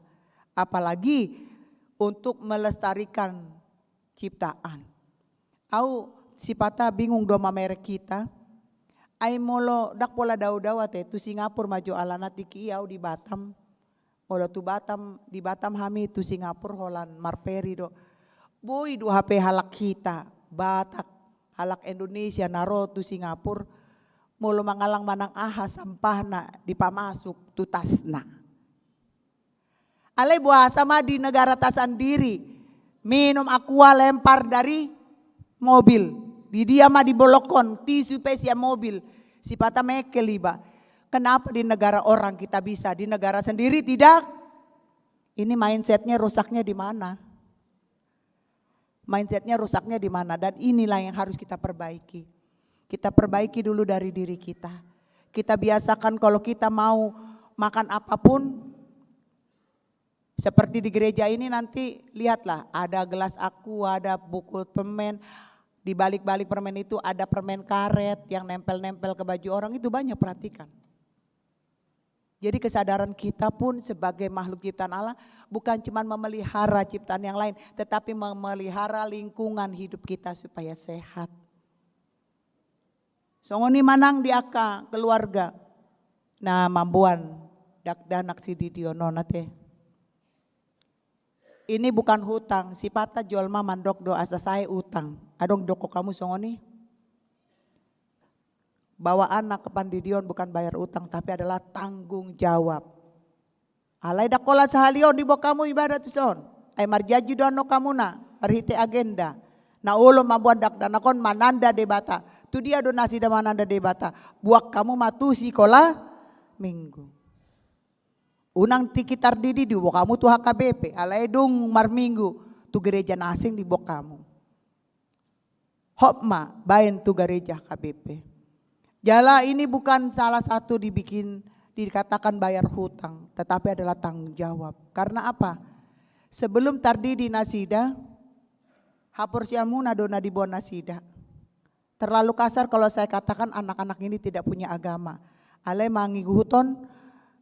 Apalagi untuk melestarikan ciptaan. Au sipata bingung do mamereng hita. Ai molo ndang pola dao-dao ate, tu Singapura ma jo alana, tingki i au di Batam. Molo tu Batam, di Batam hami tu Singapura holan marferi do. Boi do hape halak hita, Batak, halak Indonesia na ro tu Singapura, molo mangalang manang aha sampahna dipamasuk tu tasna. Alai boasa ma di negaranta sandiri minum aqua lempar dari mobil? Di dia ma dibolongkon tisu pe sian mobil? Sipata mengkel iba. Kenapa di negara orang kita bisa, di negara sendiri tidak? Ini mindsetnya rusaknya di mana? Mindsetnya rusaknya di mana? Dan inilah yang harus kita perbaiki. Kita perbaiki dulu dari diri kita. Kita biasakan kalau kita mau makan apapun, seperti di gereja ini nanti lihatlah, ada gelas aqua, ada bungkus permen, di balik-balik permen itu ada permen karet yang nempel-nempel ke baju orang, itu banyak, perhatikan. Jadi kesadaran kita pun sebagai makhluk ciptaan Allah bukan cuma memelihara ciptaan yang lain, tetapi memelihara lingkungan hidup kita supaya sehat. Songon i ma nang di angka keluarga na mamboan dakdanak sididion on, ate. Ini bukan hutang, sipata jolma mandok do asa sae utang. Adong didok hamu songon i? Bahwa anak pandidion bukan bayar utang, tapi adalah tanggung jawab. Alai ndang holan sahali on diboan hamu ibadah tuson. Ai marjanji do annon hamuna marhite agenda. Na olo mamboan dakdanak on mananda Debata. Tu dia do nasida mananda Debata? Boan hamu ma tu sikola Minggu. Unang tingki tardidi diboan hamu tu H K B P, alai dung marminggu tu gereja na asing diboan hamu. Hot ma baen tu gereja H K B P. Jala ini bukan salah satu dibikin, dikatakan bayar hutang, tetapi adalah tanggung jawab. Karena apa? Sebelum tardidi nasida, haporseaonmuna do na diboan nasida. Terlalu kasar kalau saya katakan anak-anak ini tidak punya agama. Alai mangihuthon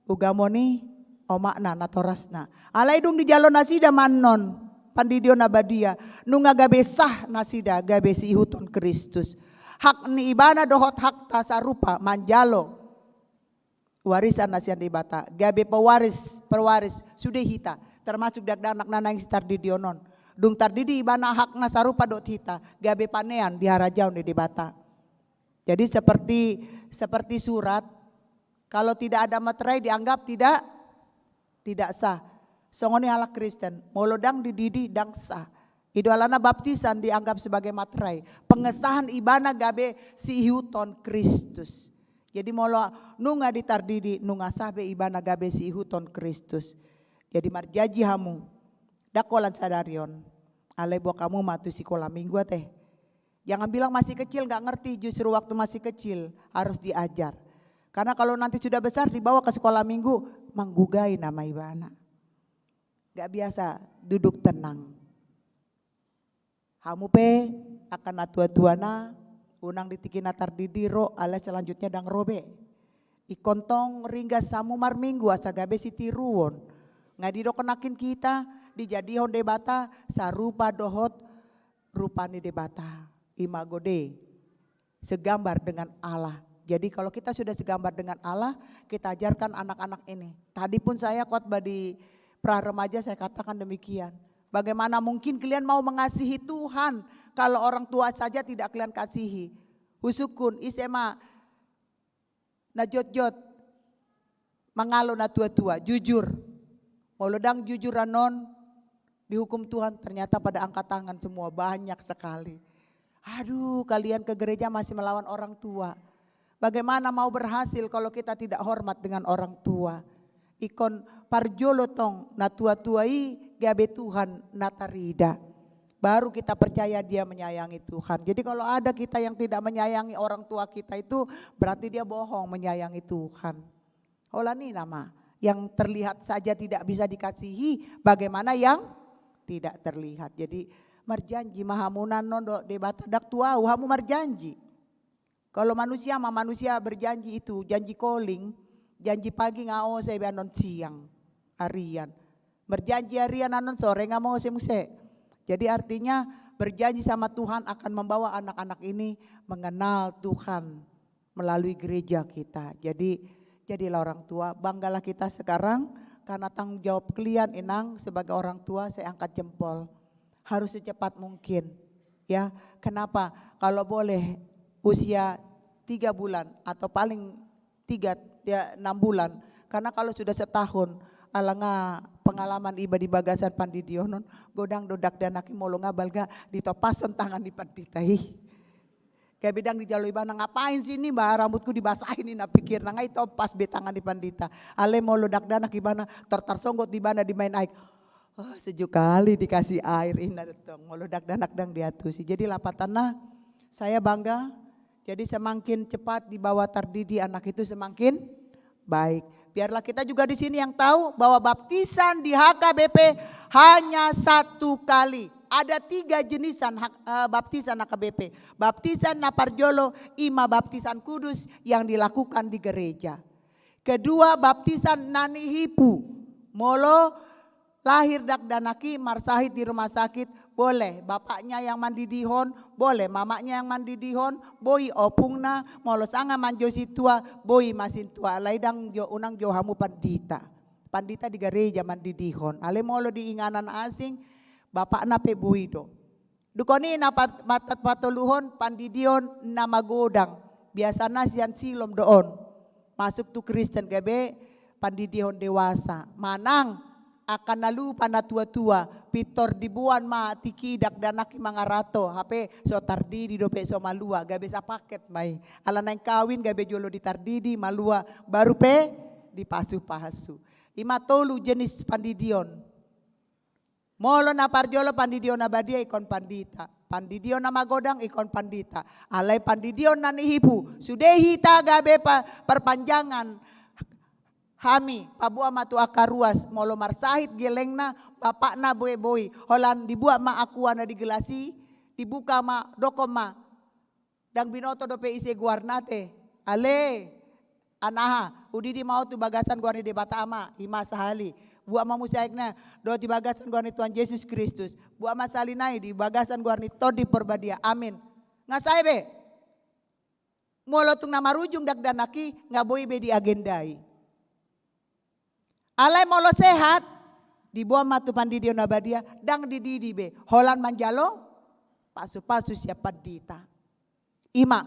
ugamo ni omakna natorasna. Alai dung dijalo nasida ma annon pandidion na badia, nunga gabe sah nasida gabe siihuthon Kristus. Hak ni ibana dohot hakta sarupa manjalo warisan na sian Debata, gabe pewaris, pewaris sude hita, termasuk dakdanak na naeng sitardidionon. Dung tardidi ibana hakna sarupa dohot hita, gabe panean di harajaon ni Debata. Jadi seperti, seperti surat, kalau tidak ada materai dianggap tidak, tidak sah. Songon i halak Kristen, molo ndang dididi ndang sah. I do alana baptisan dianggap sebagai materai. Pengesahan ibana gabe siihuthon Kristus. Jadi molo nunga ditardidi, nunga sah be ibana gabe siihuthon Kristus. Jadi marjanji hamu, ndang holan sadari on. Alai boan hamu ma tu sikola minggu ate. Jangan bilang masih kecil nggak ngerti, justru waktu masih kecil harus diajar. Karena kalau nanti sudah besar dibawa ke sekolah minggu, manggugai nama ibana. Nggak biasa duduk tenang. Hamu pe angka natuatuana, unang di tingki na tardidi ro, alai selanjutnya ndang ro be. Ingkon tong ringgas hamu marminggu asa gabe sitiruon. Nga didok nangkin hita, dijadihon Debata sarupa dohot rupa ni Debata. Imago Dei. Segambar dengan Allah. Jadi kalau kita sudah segambar dengan Allah, kita ajarkan anak-anak ini. Tadi pun saya khotbah di pra remaja, saya katakan demikian. Bagaimana mungkin kalian mau mengasihi Tuhan kalau orang tua saja tidak kalian kasihi? Husungkun, ise ma na jotjot mangalo natuatua, jujur. Molo ndang jujur annon, dihukum Tuhan, ternyata pada angkat tangan semua, banyak sekali. Aduh, kalian ke gereja masih melawan orang tua. Bagaimana mau berhasil kalau kita tidak hormat dengan orang tua? Ingkon parjolo tong natuatua i gabe Tuhan na tarida. Baru kita percaya dia menyayangi Tuhan. Jadi kalau ada kita yang tidak menyayangi orang tua kita itu, berarti dia bohong menyayangi Tuhan. Holan i nama, yang terlihat saja tidak bisa dikasihi, bagaimana yang tidak terlihat. Jadi marjanji ma hamu, annon do Debata, ndang tu ahu, hamu marjanji. Kalau manusia ma, manusia berjanji itu, janji calling, janji pagi nga ose be annon siang, arian. Berjanji arian annon sore nga ose muse. Jadi artinya berjanji sama Tuhan akan membawa anak-anak ini mengenal Tuhan melalui gereja kita. Jadi jadilah orang tua, banggalah kita sekarang karena tanggung jawab kalian, Inang, sebagai orang tua, saya angkat jempol. Harus secepat mungkin. Ya, kenapa? Kalau boleh usia tiga bulan atau paling tiga, ya, enam bulan. Karena kalau sudah setahun, ala nga pengalaman iba di bagasan pandidionon, godang do dakdanak i molo nga balga ditompashon tangan ni pandita i. Gabe ndang dijalo ibana, ngapain sini ba rambutku dibasahi ninna pikirna, nga itompas be tangan ni pandita. Alai molo dakdanak ibana, tar tarsonggot ibana di main aek. Oh, sejuk kali dikasih air, inna tong. Molo dakdanak ndang diantusi. Jadi lapatanna, saya bangga. Jadi semakin cepat dibawa tardidi anak itu semakin baik. Biarlah kita juga di sini yang tahu bahwa baptisan di H K B P hanya satu kali. Ada tiga jenisan hak-, eh, baptisan H K B P. Baptisan na parjolo, i ma baptisan kudus yang dilakukan di gereja. Kedua, baptisan na nihipu. Molo lahir dakdanak i marsahit di rumah sakit, boleh bapaknya yang mandidihon, boleh mamaknya yang mandidihon, boi opungna, molo sanga manjou sintua, boi ma sintua, alai ndang jou, unang jou hamu pandita. Pandita di gareja mandidihon. Alai molo di inganan asing, bapakna pe boi do. Dung i na pat-, pat-, patoluhon, pandidion na magodang. Biasana sian Silom do on. Masuk tu Kristen gabe pandidion dewasa. Manang angka na lupa natuatua, pintor diboan ma tingki i dakdanak i mangarato, hape so tardidi dope so malua, gabe sapaket ma i. Ala naeng kawin gabe jolo ditardidi, malua, baru pe dipasupasu. I ma tolu jenis pandidion. Molo na parjolo pandidion na badia ingkon pandita. Pandidion na magodang ingkon pandita. Alai pandidion na nihipu. Sude hita gabe pa-, parpanjangan hami, paboa ma tu angka ruas, molo marsahit gellengna, bapakna boi-boi. Holan dibuat ma aqua na di gelas i, dibuka ma, dokkon ma. Ndang binoto dope ise goarna te. Ale, anaha, hudidi ma ho tu bagasan goar ni Debata Ama, i ma sahali. Buat ma muse aekna, dohot di bagasan goar ni Tuhan Jesus Kristus. Buat ma sahali nai di bagasan goar ni Tondi Porbadia. Amin. Nga sae be. Molo tung na marujung dakdanak i, nga boi be diagendai. Alai molo sehat, diboan ma tu pandidion na badia, ndang dididi be, holan manjalo pasu-pasu sian pandita. I ma.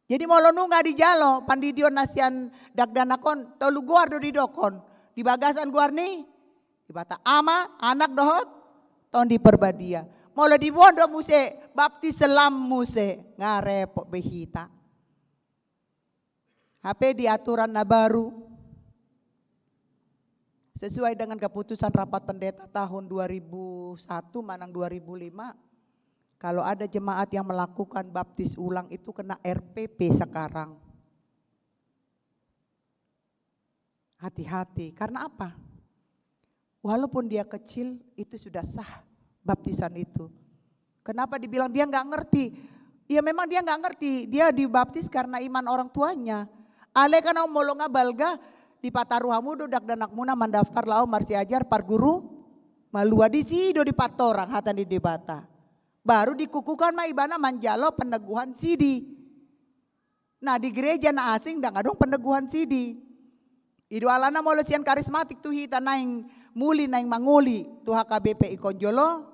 Jadi molo nunga dijalo pandidion na sian dakdanak on, tolu goar do didokkon. Di bagasan goar ni Debata Ama, Anak dohot Tondi Porbadia. Molo diboan do muse, baptis selam muse, nga repot be hita. Hape di aturan na baru, sesuai dengan keputusan rapat pendeta tahun dua ribu satu manang dua ribu lima, kalau ada jemaat yang melakukan baptis ulang itu kena R P P sekarang. Hati-hati. Karena apa? Walaupun dia kecil, itu sudah sah baptisan itu. Kenapa dibilang dia nggak ngerti? Ya memang dia nggak ngerti. Dia dibaptis karena iman orang tuanya. Alai kan molo nga balga, dipataru hamu do dakdanakmuna mandaftar laho marsiajar parguru malua, disi do dipatorang hata ni Debata. Baru dikukuhkan ma ibana manjalo peneguhan sidi. Nah, di gereja na asing ndang adong peneguhan sidi. I do alana molo sian karismatik tu hita naeng muli, naeng mangoli tu H K B P ingkon jolo,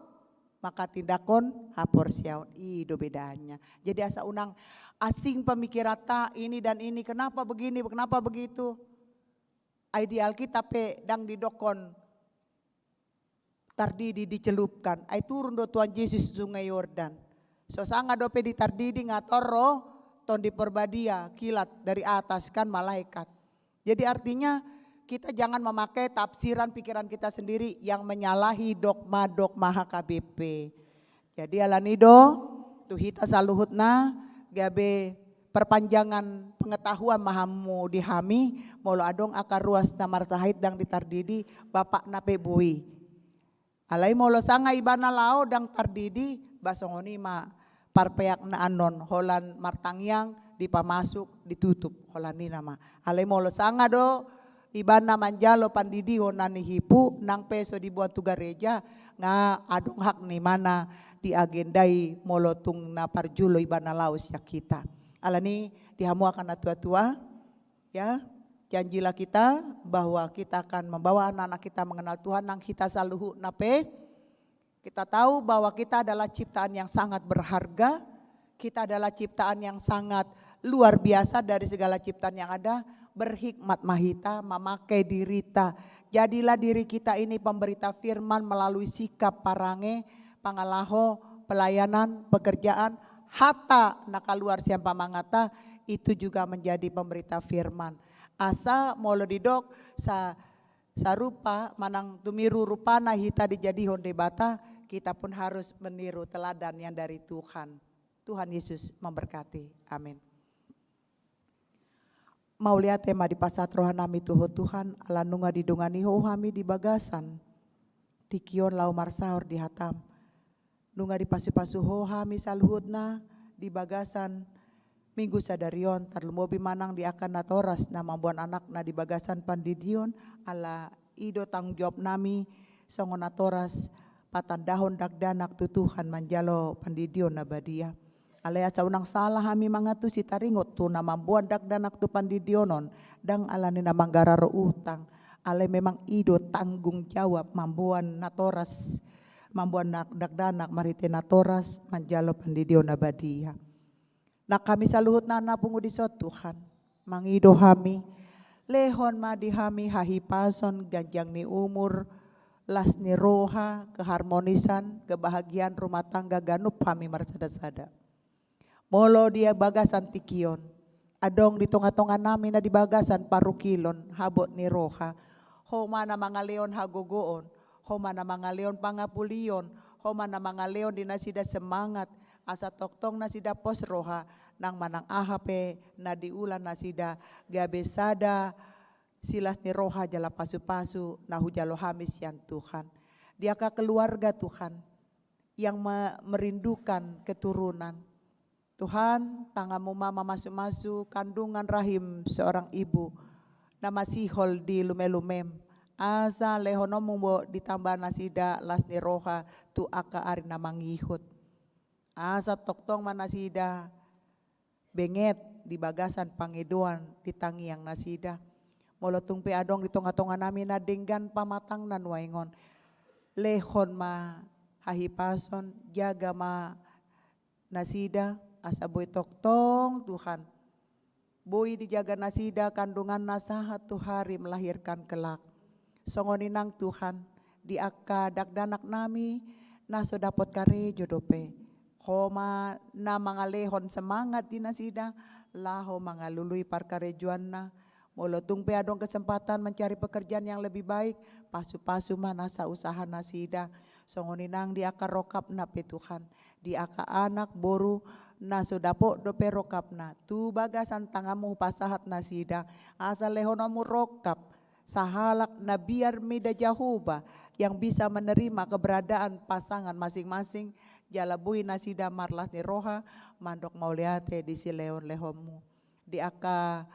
maka tindakhon haporseaon, i do bedanya. Jadi asa unang asing pemikiranta ini dan ini, kenapa begini, kenapa begitu. Ai di Alkitab pe ndang didokkon tardidi dicelupkan. Ai turun do Tuhan Jesus tu Sungai Yordan. So sanga dope ditardidi nga tor ro Tondi Porbadia, kilat dari atas kan, malaikat. Jadi artinya kita jangan memakai tafsiran pikiran kita sendiri yang menyalahi dogma-dogma H K B P. Jadi alani do, tu hita saluhutna, gabe perpanjangan pengetahuan ma hamu di hami, molo adong angka ruas na marsahit ndang ditardidi, bapakna pe boi. Alai molo sanga ibana laho ndang tardidi, ba songon i ma parpeakna annon, holan martangiang, dipamasuk, ditutup, holan i nama. Alai molo sanga do, ibana manjalo pandidihon na nihipu, nang pe so diboan tu gareja, nga adong hak ni ibana diagendai molo tung na parjolo ibana laho sian hita. Alani di hamu angka na tua-tua, ya, janjilah kita bahwa kita akan membawa anak-anak kita mengenal Tuhan, nang hita saluhutna pe, kita tahu bahwa kita adalah ciptaan yang sangat berharga, kita adalah ciptaan yang sangat luar biasa dari segala ciptaan yang ada, berhikmat ma hita, memakai dirita. Jadilah diri kita ini pemberita firman melalui sikap, parange, pangalaho, pelayanan, pekerjaan, hata na kaluar sian pamanganta, itu juga menjadi pemberita firman. Asa molo didok sa sarupa manang tumiru rupana hita dijadihon Debata, kita pun harus meniru teladan yang dari Tuhan. Tuhan Yesus memberkati. Amin. Mauliate ma dipasahat rohanami tu Ho Tuhan, ala nunga didongani Ho hami di bagasan tingki on laho marsaor di hataM. Nunga dipasu-pasu Ho hami saluhutna di bagasan Minggu sadari on, tarlumobi manang di angka natoras na mamboan anakna di bagasan pandidion, ala i do tanggung jawabnami songon natoras patandahon dakdanak tu Tuhan manjalo pandidion na badia. Alai asa unang sala hami mangantusi taringot tu na mamboan dakdanak tu pandidion on, ndang alani na manggarar utang, alai memang i do tanggung jawab mamboan natoras, mamboan dak-, dakdanak marhite natoras manjalo pandidion na badia. Nang hami saluhutna na pungu dison Tuhan, mangido hami, lehon ma di hami hahipason, ganjang ni umur, las ni roha, keharmonisan, kebahagiaan rumah tangga ganup hami marsada-sada. Molo di bagasan tingki on adong di tonga-tonga nami na di bagasan parungkilon habot ni roha. Ho ma na mangalehon hagogoon, ho ma na mangalehon pangapulion, ho ma na mangalehon di nasida semangat, asa tongtong nasida pos roha, nang manang aha pe na diula nasida, gabe sada silas ni roha jala pasu-pasu na hujalo hami sian Tuhan. Di angka keluarga Tuhan, yang me-, merindukan keturunan. Tuhan, tanganmu ma mamasu-masu kandungan rahim seorang ibu na masihol di lume-lumem. Asa lehononmu do ditamba nasida las ni roha tu angka ari na mangihut. Asa tongtong ma nasida benget di bagasan pangidoan di tangiang nasida. Molo tung pe adong di tonga-tonga nami na denggan pamatangna nuaeng on, lehon ma hahipason, jaga ma nasida, asa boi tongtong Tuhan, boi dijaga nasida kandunganna sahat tu hari melahirkan kelak. Songon i nang Tuhan, di angka dakdanak nami na so dapot karejo dope, ho ma na mangalehon semangat di nasida laho mangalului parkarejoanna. Molo tung pe adong kesempatan mencari pekerjaan yang lebih baik, pasu-pasu ma nasa usaha nasida. Songon i nang di angka rongkapna pe Tuhan, di angka anak boru na so dapot dope rongkapna, tu bagasan tanganmu hupasahat nasida, asa lehononmu rongkap sahalak na biar mida Jahowa yang bisa menerima keberadaan pasangan masing-masing, jala boi nasida marlas ni roha mandok mauliate di silehon-lehonmu. Di angka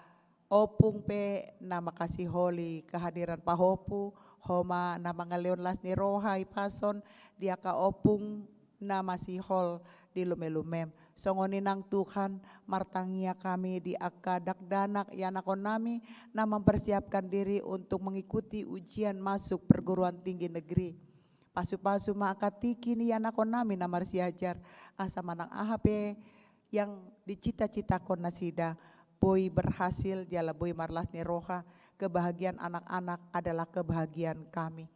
ompung pe na mangkasiholi kehadiran pahompu, ho ma na mangalehon las ni roha, hahipason di angka ompung na masihol di lume-lumem. Songon i nang Tuhan, martangiang hami di angka dakdanak ianakhon nami na mempersiapkan diri untuk mengikuti ujian masuk perguruan tinggi negeri. Pasu-pasu ma angka tingki ni ianakhon nami na marsiajar, asa manang aha pe yang dicita-citakan nasida, boi berhasil jala boi marlas ni roha. Kebahagiaan anak-anak adalah kebahagiaan kami.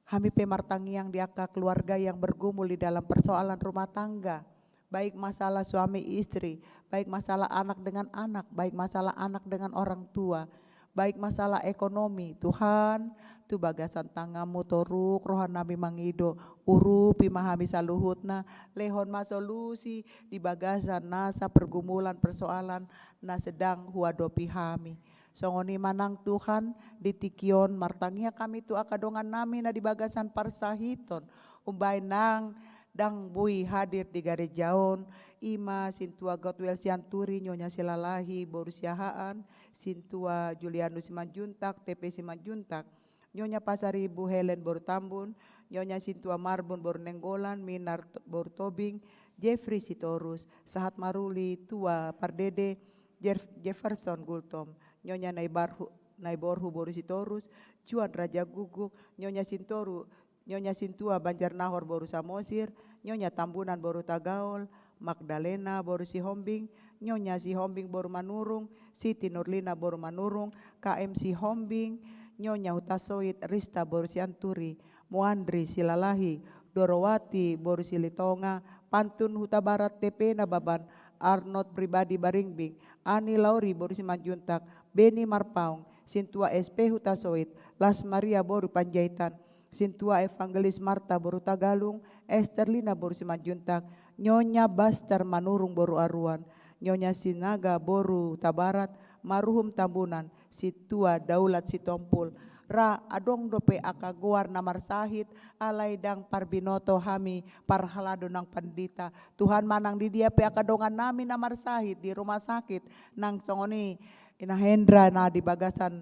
Hami pe martangiang di angka keluarga yang bergumul di dalam persoalan rumah tangga, baik masalah suami istri, baik masalah anak dengan anak, baik masalah anak dengan orang tua, baik masalah ekonomi. Tuhan, tu bagasan tanganmu toruk roha nami mangido, urupi ma hami saluhutna, lehon ma solusi di bagasan nasa pergumulan persoalan na sedang huadopi hami. Songon i ma nang Tuhan, di tingki on martangiang hami tu angka dongan nami na di bagasan parsahiton, umbahen nang ndang boi hadir di gareja on, i ma sintua Godwell Sianturi, Nyonya Silalahi boru Siahaan, sintua Julianus Simanjuntak, T P Simanjuntak, Nyonya Pasaribu Helen boru Tambun, Nyonya sintua Marbun boru Nainggolan, Minar t-, boru Tobing, Jeffrey Sitorus, sahat maruli tua pardede, Jeff-, Jefferson Gultom, Nyonya Naibarhu-, Naiborhu boru Sitorus, Juan Raja Guguk, Nyonya Sintoru, Nyonya sintua Banjarnahor boru Samosir, Nyonya Tambunan boru Tagaol, Magdalena boru Sihombing, Nyonya Sihombing boru Manurung, Siti Nurlina boru Manurung, K M Sihombing, Nyonya Hutasoit, Rista boru Sianturi, Muandri Silalahi, Dorowati boru Silitonga, Pantun Hutabarat, T P Nababan, Arnold Pribadi Baringbing, Ani Lauri boru Simanjuntak, Beni Marpaung, sintua S P Hutasoit, Las Maria boru Panjaitan, sintua Evangelis Marta boru Tagalung, Esterlina boru Simanjuntak, Nyonya Baster Manurung boru Aruan, Nyonya Sinaga boru Tabarat, Maruhum Tambunan, sintua Daulat Sitompul. Ra adong dope angka goar na marsahit, alai ndang parbinoto hami parhalado nang pandita. Tuhan, manang di dia pe angka dongan nami na marsahit di rumah sakit, nang songon i Ina Hendra na di bagasan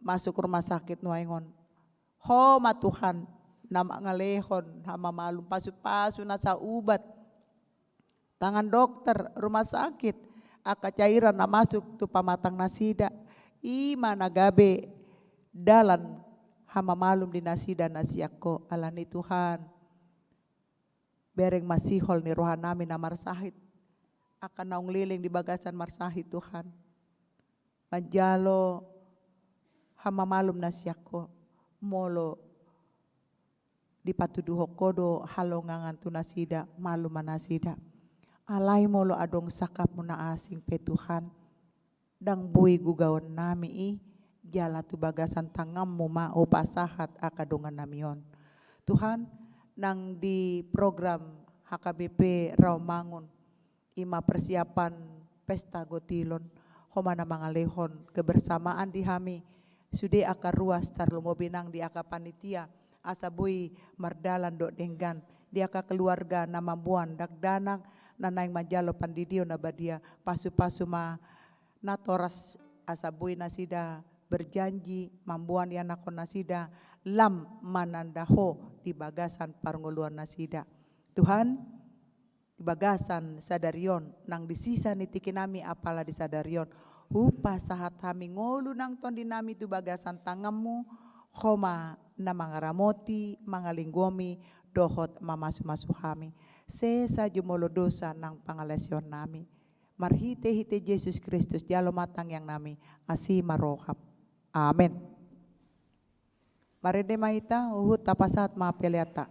masuk rumah sakit nuaeng on. Ho ma Tuhan na mangalehon hamamalum, pasu-pasu nasa ubat, tangan dokter, rumah sakit, angka cairan na masuk tu pamatang nasida, i ma na gabe dalan hamamalum di nasida na sian Ho. Alani Tuhan, bereng ma sihol ni roha nami na marsahit, angka naung leleng di bagasan marsahit Tuhan, manjalo hamamalum na sian Ho. Molo dipatuduhon Ho do halongangan tu nasida, malum ma nasida. Alai molo adong sangkapmu na asing pe Tuhan, Ndang boi gugaon nami i, jala tu bagasan tanganmu ma hupasahat angka dongan nami on. Tuhan, nang di program H K B P Rawamangun, i ma persiapan pesta gotilon, Ho ma na mangalehon kebersamaan di hami, sude angka ruas tarlumobi nang di angka panitia, asa boi mardalan dohot denggan, di angka keluarga na mamboan dakdanak, na naeng manjalo pandidion na badia, pasupasu ma natoras asa boi nasida berjanji mamboan ianakhon nasida lam mananda Ho di bagasan parngoluan nasida. Tuhan, di bagasan sadari on, nang di sisa ni tingki nami apala di sadari on, hupasahat hami ngolu nang tondi nami tu bagasan tanganmu, Ho ma na mangaramoti, mangalinggomi, dohot mamasumasu hami. Sesa jumolo dosa nang pangalaosion nami. Marhitehite Jesus Kristus, jalo ma tangiang nami, asi ma roham. Amen. Marende ma hita, huhut tapasahat ma peleanta.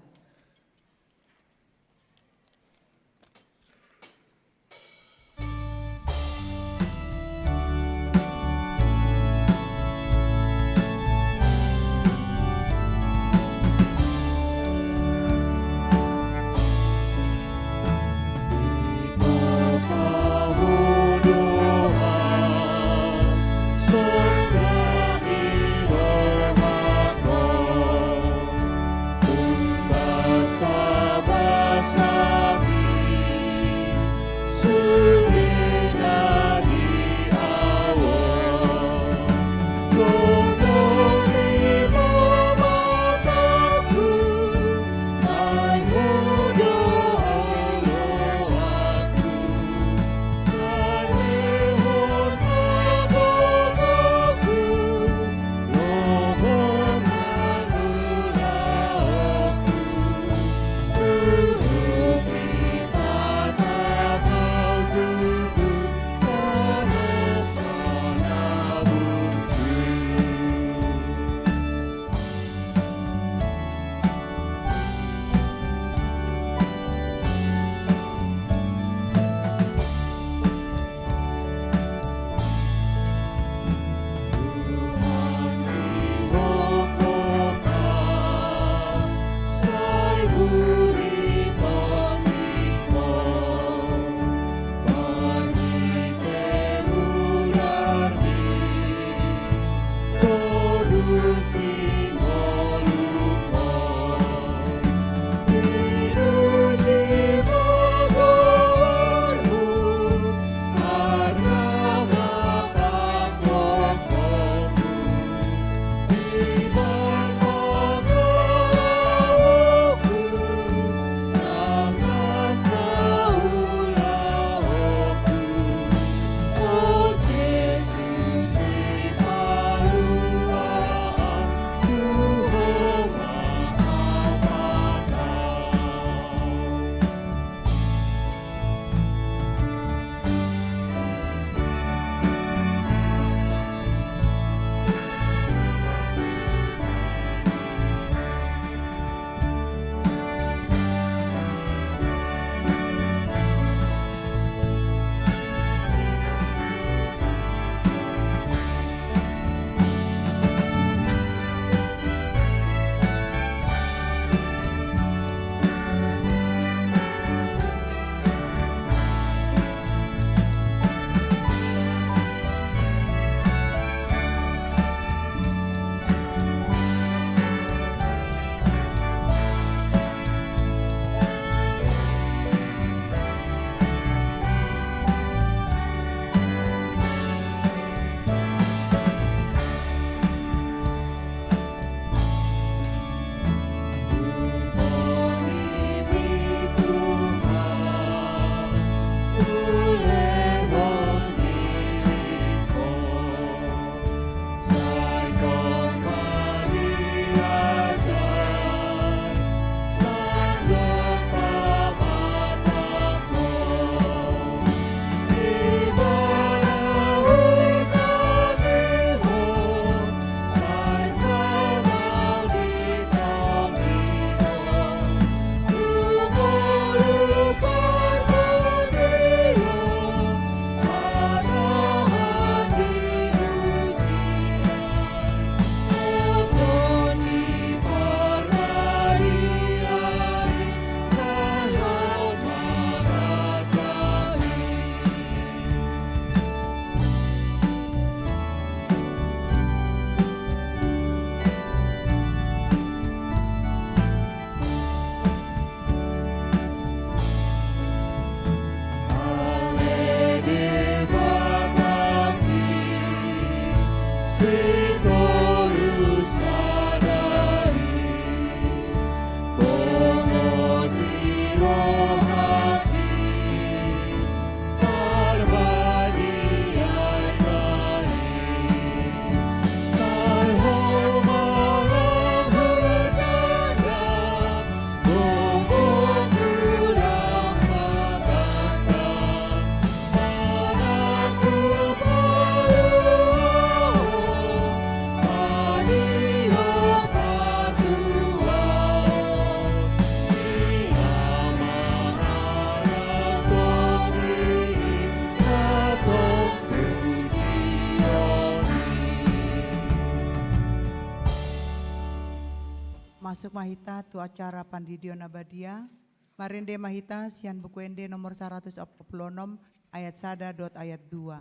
Masuk ma hita tu acara pandidion na badia. Marende ma hita sian Buku Ende nomor saratus opat pulu onom, ayat sada dohot ayat dua.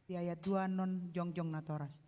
Di ayat dua annon jongjong natoras.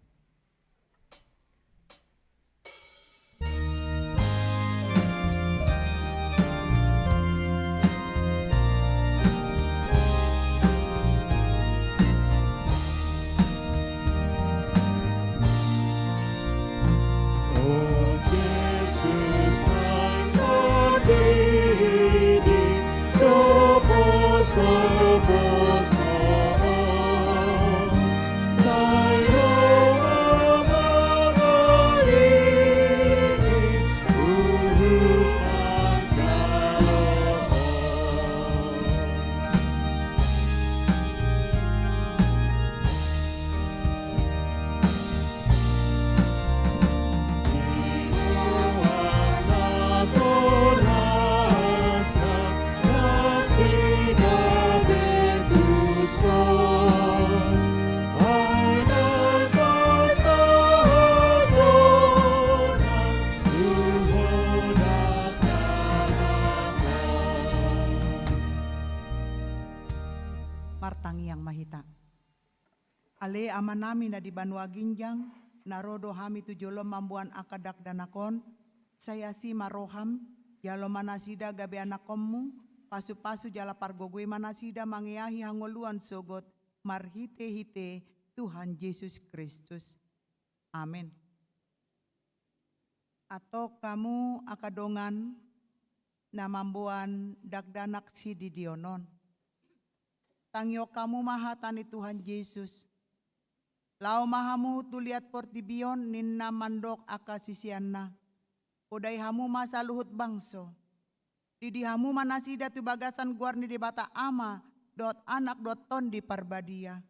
Martangiang ma hita. Ale Amanami na di banua ginjang, na ro do hami tu jolom mamboan angka dakdanak on, sai asi ma roham, jalo ma nasida gabe anakkonmu, pasupasu jala pargogoi ma nasida mangeahi hangoluan sogot marhitehite Tuhan Jesus Kristus. Amen. Antong hamu angka dongan na mamboan dakdanak sididion on. Tangihon hamu ma hata ni Tuhan Jesus. Laho ma hamu tu liat portibi on ninna mandok angka siseanna. Podai hamu ma saluhut bangso. Didi hamu ma nasida tu bagasan goar ni Debata Ama, dohot Anak dohot Tondi Parbadia.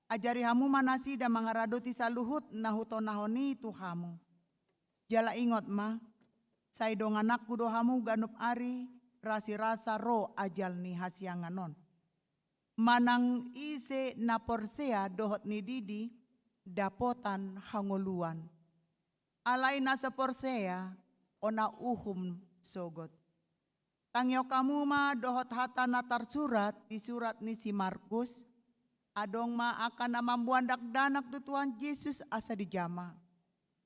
Ajari hamu ma nasida mangaradoti saluhut na hutonahon i tu hamu. Jala ingot ma, sai dongananku do hamu ganup ari, rasirasa ro ajal ni hasiangan on. Manang ise na porsea dohot nididi, dapotan hangoluan. Alai na so porsea, ona uhum sogot. Tangihon hamu ma dohot hata na tarsurat di surat ni si Markus, adong ma angka na mamboan dakdanak tu Tuhan Jesus asa dijama.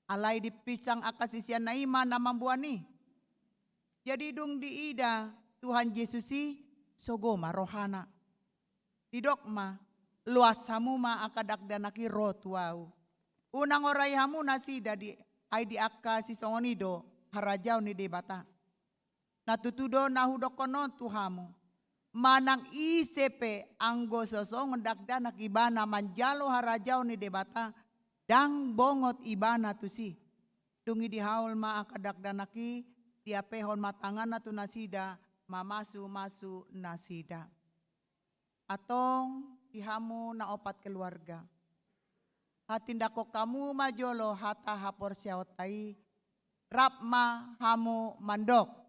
Alai dipinsang angka siseanna i ma na mamboan i. Jadi dung diida Tuhan Jesus i, sogo ma rohana. Didok ma, loas hamu ma angka dakdanak i ro tu ahu. Unang orai hamu nasida di, ai di angka sisongon i do harajaon ni Debata. Na tutu do na hudokkon on tu hamu. Manang ise pe anggo so songon dakdanak ibana manjalo harajaon ni Debata, ndang bongot ibana tusi. Dung i dihaol ma angka dakdanak i, diapehon ma tanganna tu nasida, mamasumasu nasida. Antong di hamu na opat keluarga. Hatindanghon hamu ma jolo hata haporseaonta i, rap ma hamu mandok.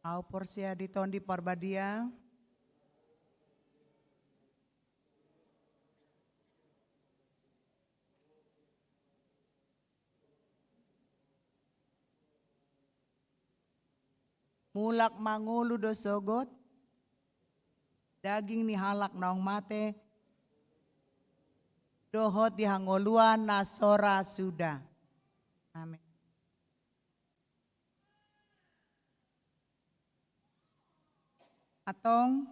Ahu porsea di Tondi Parbadia. Mulak mangolu do sogot daging ni halak naung mate, dohot di hangoluan na so ra suda. Amen. Antong,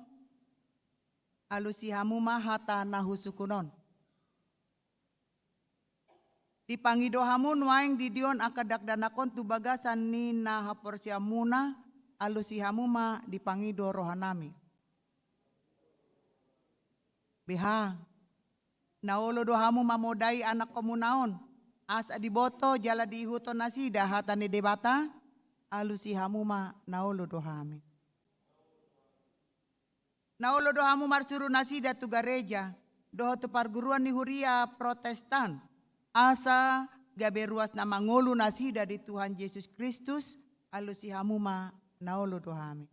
alusi hamu ma hata na husungkun on. Dipangido hamu nuaeng didion angka dakdanak on tu bagasan ni na haporseaonmuna, alusi hamu ma dipangido rohanami. Beha, na olo do hamu mamodai anakkonmuna on, asa diboto jala diihuthon nasida hata ni Debata, alusi hamu ma na olo do hami. Na olo do hamu marsuru nasida tu gareja, dohot tu parguruan ni huria Protestan, asa gabe ruas na mangolu nasida di Tuhan Jesus Kristus, alusi hamu ma na olo do hami.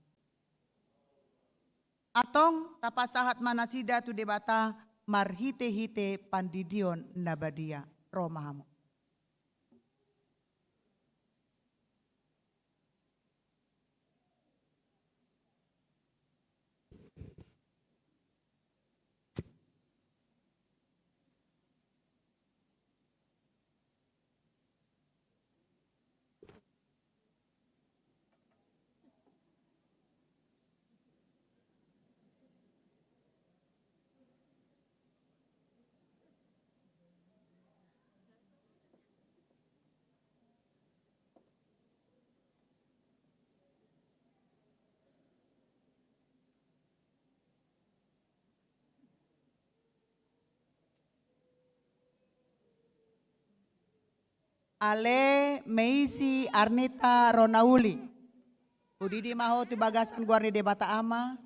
Antong, tapasahat ma nasida tu Debata marhitehite pandidion na badia. Ro ma hamu. Ale Meisi Arnita Ronauli. Hudidi ma ho tu bagasan goar ni Debata Ama,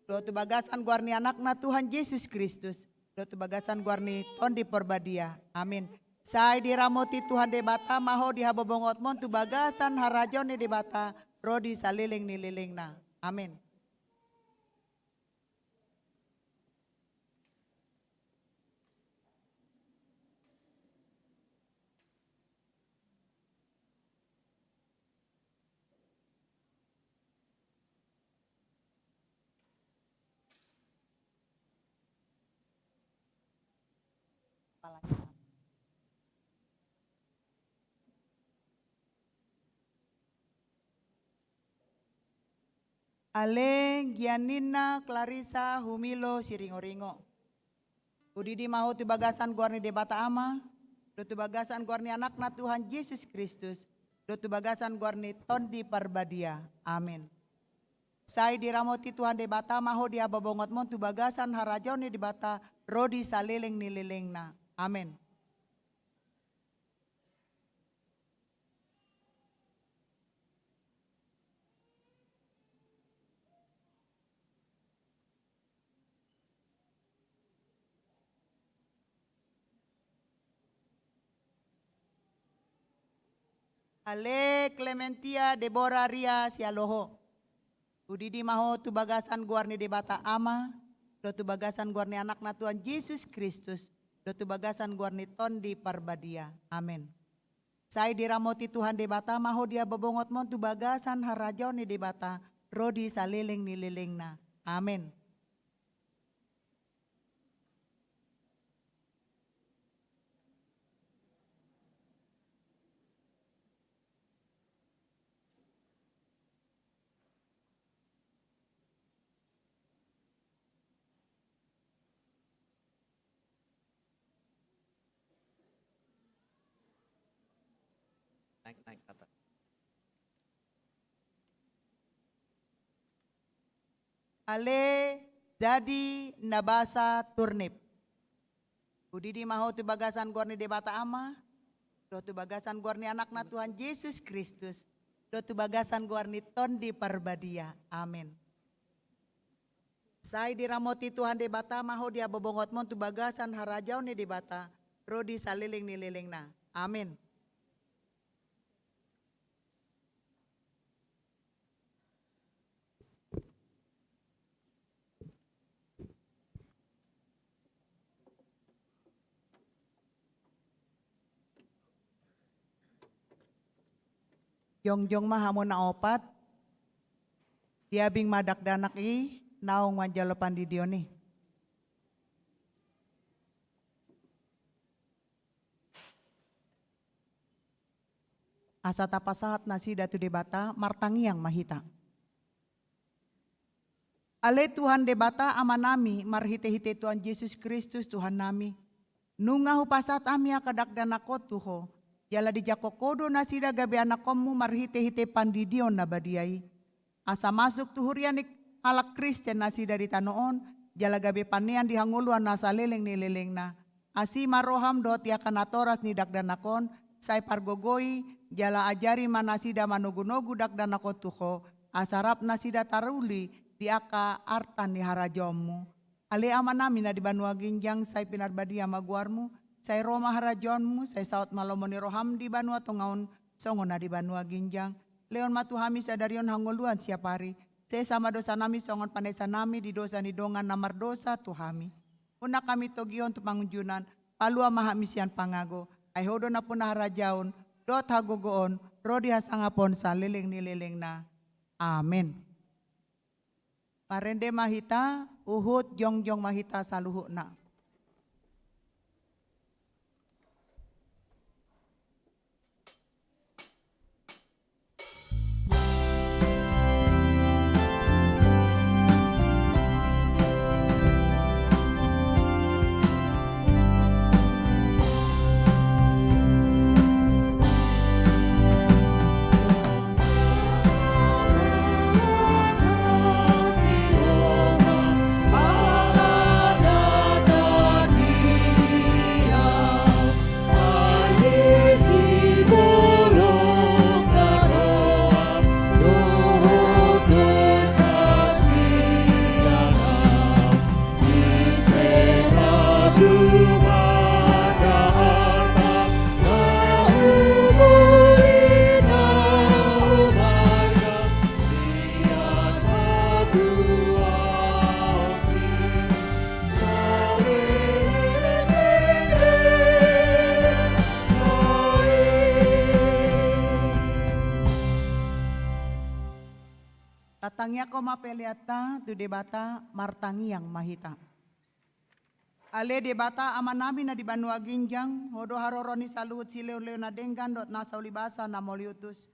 dohot tu bagasan goar ni Anakna Tuhan Jesus Kristus, dohot tu bagasan goar ni Tondi Parbadia. Amin. Sai diramoti Tuhan Debata ma ho di habobongotmon tu bagasan harajaon ni Debata, ro di saleleng ni lelengna. Amin. Ale Gianinna Clarissa Humilo Siringoringo. Hudidi ma ho tu bagasan goar ni Debata Ama, dohot tu bagasan goar ni Anakna Tuhan Jesus Kristus, dohot tu bagasan goar ni Tondi Parbadia. Amin. Sai diramoti Tuhan Debata ma ho di habobongotmon tu bagasan harajaon ni Debata, ro di saleleng ni lelengna. Amin. Ale Clementia Debora Ria Sialoho. Hudidi ma ho tu bagasan goar ni Debata Ama, dohot tu bagasan goar ni Anakna Tuhan Jesus Kristus, dohot tu bagasan goar ni Tondi Parbadia. Amin. Sai diramoti Tuhan Debata ma ho di habobongotmon tu bagasan harajaon ni Debata, ro di saleleng ni lelengna. Amin. Naik, naik ke atas. Ale Jadi Nabasa Turnip. Hudidi ma ho tu bagasan goar ni Debata Ama, dohot tu bagasan goar ni Anakna Tuhan Jesus Kristus, dohot tu bagasan goar ni Tondi Parbadia. Amin. Sai diramoti Tuhan Debata ma ho di habobongotmon tu bagasan harajaon ni Debata, ro di saleleng ni lelengna. Amin. Jongjong ma hamu na opat, diabing ma dakdanak i naung manjalo pandidion i. Asa tapasahat nasida tu Debata, martangiang ma hita. Ale Tuhan Debata Amanami, marhitehite Tuhan Jesus Kristus Tuhannami, nunga hupasahat hami angka dakdanak on tu Ho, jala dijangkon Ho do nasida gabe anakkonmu marhitehite pandidion na badia i. Asa masuk tu huria ni halak Kristen nasida di tano on, jala gabe panean di hangoluan na saleleng ni lelengna. Asi ma roham dohot di angka natoras ni dakdanak on, sai pargogoi, jala ajari ma nasida manogunogu dakdanak on tu Ho, asa rap nasida taruli di angka arta ni harajaonmu. Ale Amanami na di banua ginjang, sai pinarbadia ma goarmu, sai ro ma harajaonmu, sai saut ma lomo ni roham di banua tonga on, songon na di banua ginjang. Lehon ma tu hami sadari on hangoluan siapari, sesa ma dosanami songon panesanami di dosa ni dongan na mardosa tu hami. Unang hami togihon tu pangunjunan, palua ma hami sian pangago, ai Ho do nampuna harajaon, dohot hagogoon, ro di hasangapon saleleng ni lelengna. Amen. Marende ma hita, huhut jongjong ma hita saluhutna. Tatangiangkon ma peleanta tu Debata, martangiang ma hita. Ale Debata Amanami na di banua ginjang, Ho do haroro ni saluhut silehonlehon na denggan dohot nasa ulibasa na mauliutus.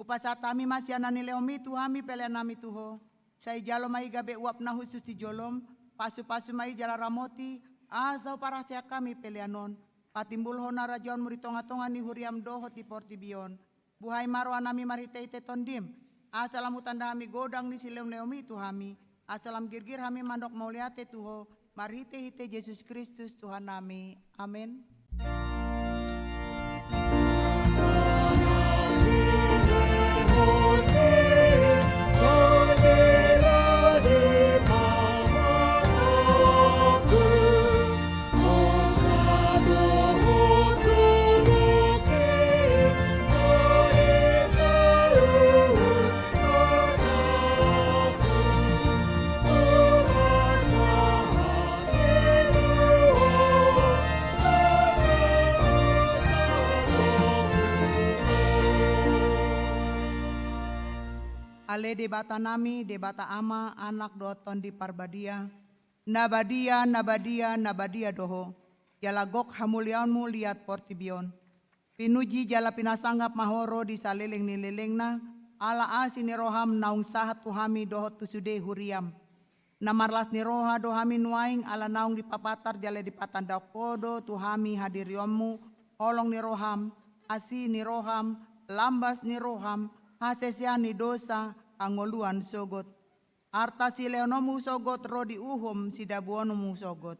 Hupasahat hami ma sian na nilehonmi tu hami peleannami tu Ho. Sai jalo ma i gabe uap na hushus di jolom, pasupasu ma i jala ramoti, asa huparhaseang hami pelean on. Patimbulhon harajaonmu di tongatonga ni huriam dohot di portibi on. Buhai ma rohanami marhitehite Tondim, asa lam hutanda hami godang ni silehonlehonmi tu hami, asa lam girgir hami mandok mauliate tu Ho, marhitehite Jesus Kristus Tuhannami. Amen. Ale Debatanami, Debata Ama, Anak dohot Tondi Parbadia, na badia, na badia, na badia do Ho, jala gok hamuliaonmu liat portibi on. Pinuji jala pinasangap ma Ho ro di saleleng ni lelengna, ala asi ni roham naung sahat tu hami dohot tu sude huriam. Na marlas ni roha do hami nuaeng ala naung dipapatar jala dipatandahon Ho do tu hami hadirionmu, holong ni roham, asi ni roham, lambas ni roham, hasesean ni dosa, hangoluan sogot. Arta silehononmu sogot ro di uhum sidabuononmu sogot.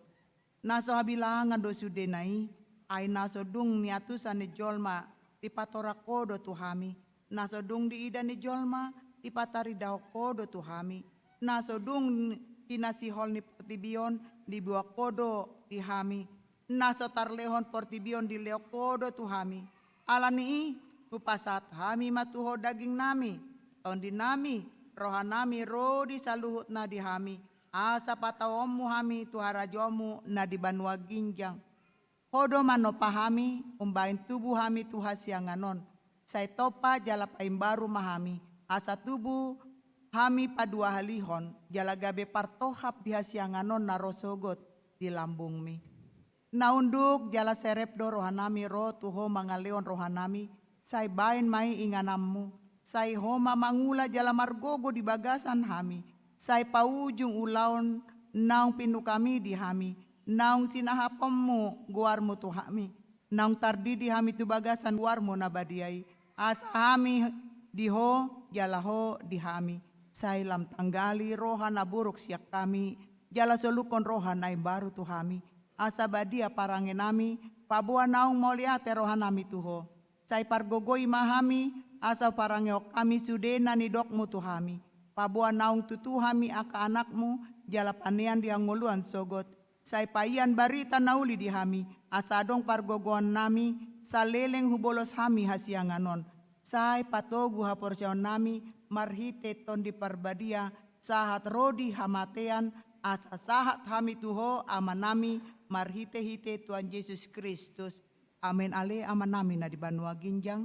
Na so habilangan do sudena i, ai na so dung niantusan ni jolma dipatorang Ho do tu hami. Na so dung diida ni jolma dipataridahon Ho do tu hami. Na so dung di na sihol ni portibi on dibuat Ho do di hami. Na so tarlehon portibi on dilehon Ho do tu hami. Ala ni i, hupasahat hami ma tu Ho dagingnami, tondinami, rohanami ro di saluhutna di hami, asa pataonmu hami tu harajaonmu na di banua ginjang. Ho do manompa hami, umbahen tubu hami tu hasiangan on. Sai tompa jala paimbaru ma hami, asa tubu hami paduahalihon, jala gabe partohap di hasiangan on na ro sogot di lambungmi. Na unduk jala serep do rohanami ro tu Ho mangalehon rohanami, sai baen ma i ingananmu, sai Ho ma mangula jala margogo di bagasan hami, sai paujung ulaon naung pinungkami di hami, naung sinahaponmu goarmu tu hami, naung tardidi hami tu bagasan goarmu na badia i, asa hami di Ho, jala Ho di hami, sai lam tanggali roha na buruk sian hami, jala solukhon roha na imbaru tu hami, asa badia parangenami, paboa naung mauliate rohanami tu Ho. Sai pargogoi ma hami, asa parangehon hami sude na nidokmu tu hami. Paboa naung tutu hami angka anakmu, jala panean di hangoluan sogot. Sai paian barita na uli di hami, asa adong pargogoannami, saleleng hubolos hami hasiangan on. Sai patogu haporseaonnami, marhite Tondi Parbadia, sahat ro di hamatean, asa sahat hami tu Ho Amanami, marhitehite Tuhan Jesus Kristus. Amen. Ale Amanami na di banua ginjang,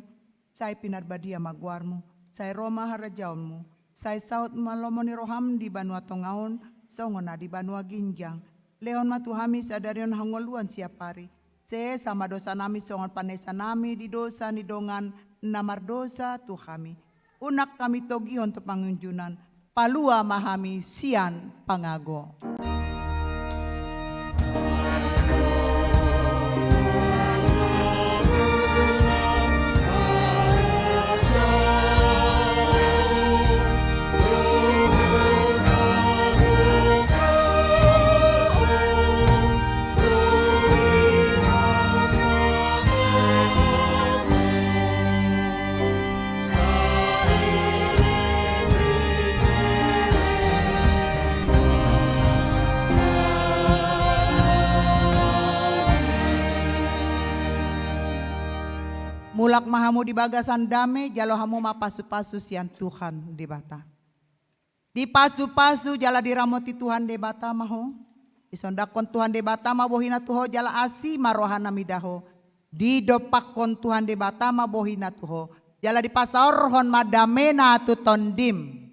sai pinarbadia ma goarmu, sai ro ma harajaonmu, sai saut ma lomo ni roham di banua tonga on, songon na di banua ginjang. Lehon ma tu hami sadari on hangoluan siapari. Sesa ma dosanami songon panesanami di dosa ni dongan na mardosa tu hami. Unang hami togihon tu pangunjunan, palua ma hami sian pangago. Mulak ma hamu di bagasan dame, jalo hamu ma pasupasu sian Tuhan Debata. Dipasupasu jala diramoti Tuhan Debata ma ho. Disondangkon Tuhan Debata ma bohina tu ho jala asi ma rohana mida ho. Didompakkon Tuhan Debata ma bohina tu ho. Jala dipasaorhon ma damena tu tondim.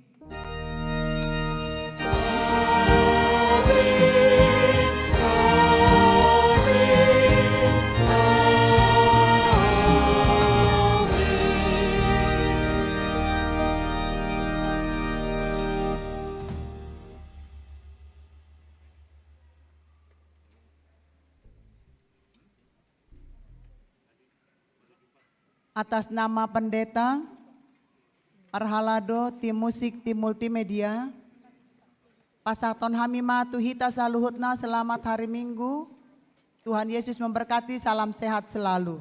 Atas nama pendeta, parhalado, tim musik, tim multimedia, pasahathon hami ma tu hita saluhutna selamat hari Minggu. Tuhan Yesus memberkati, salam sehat selalu.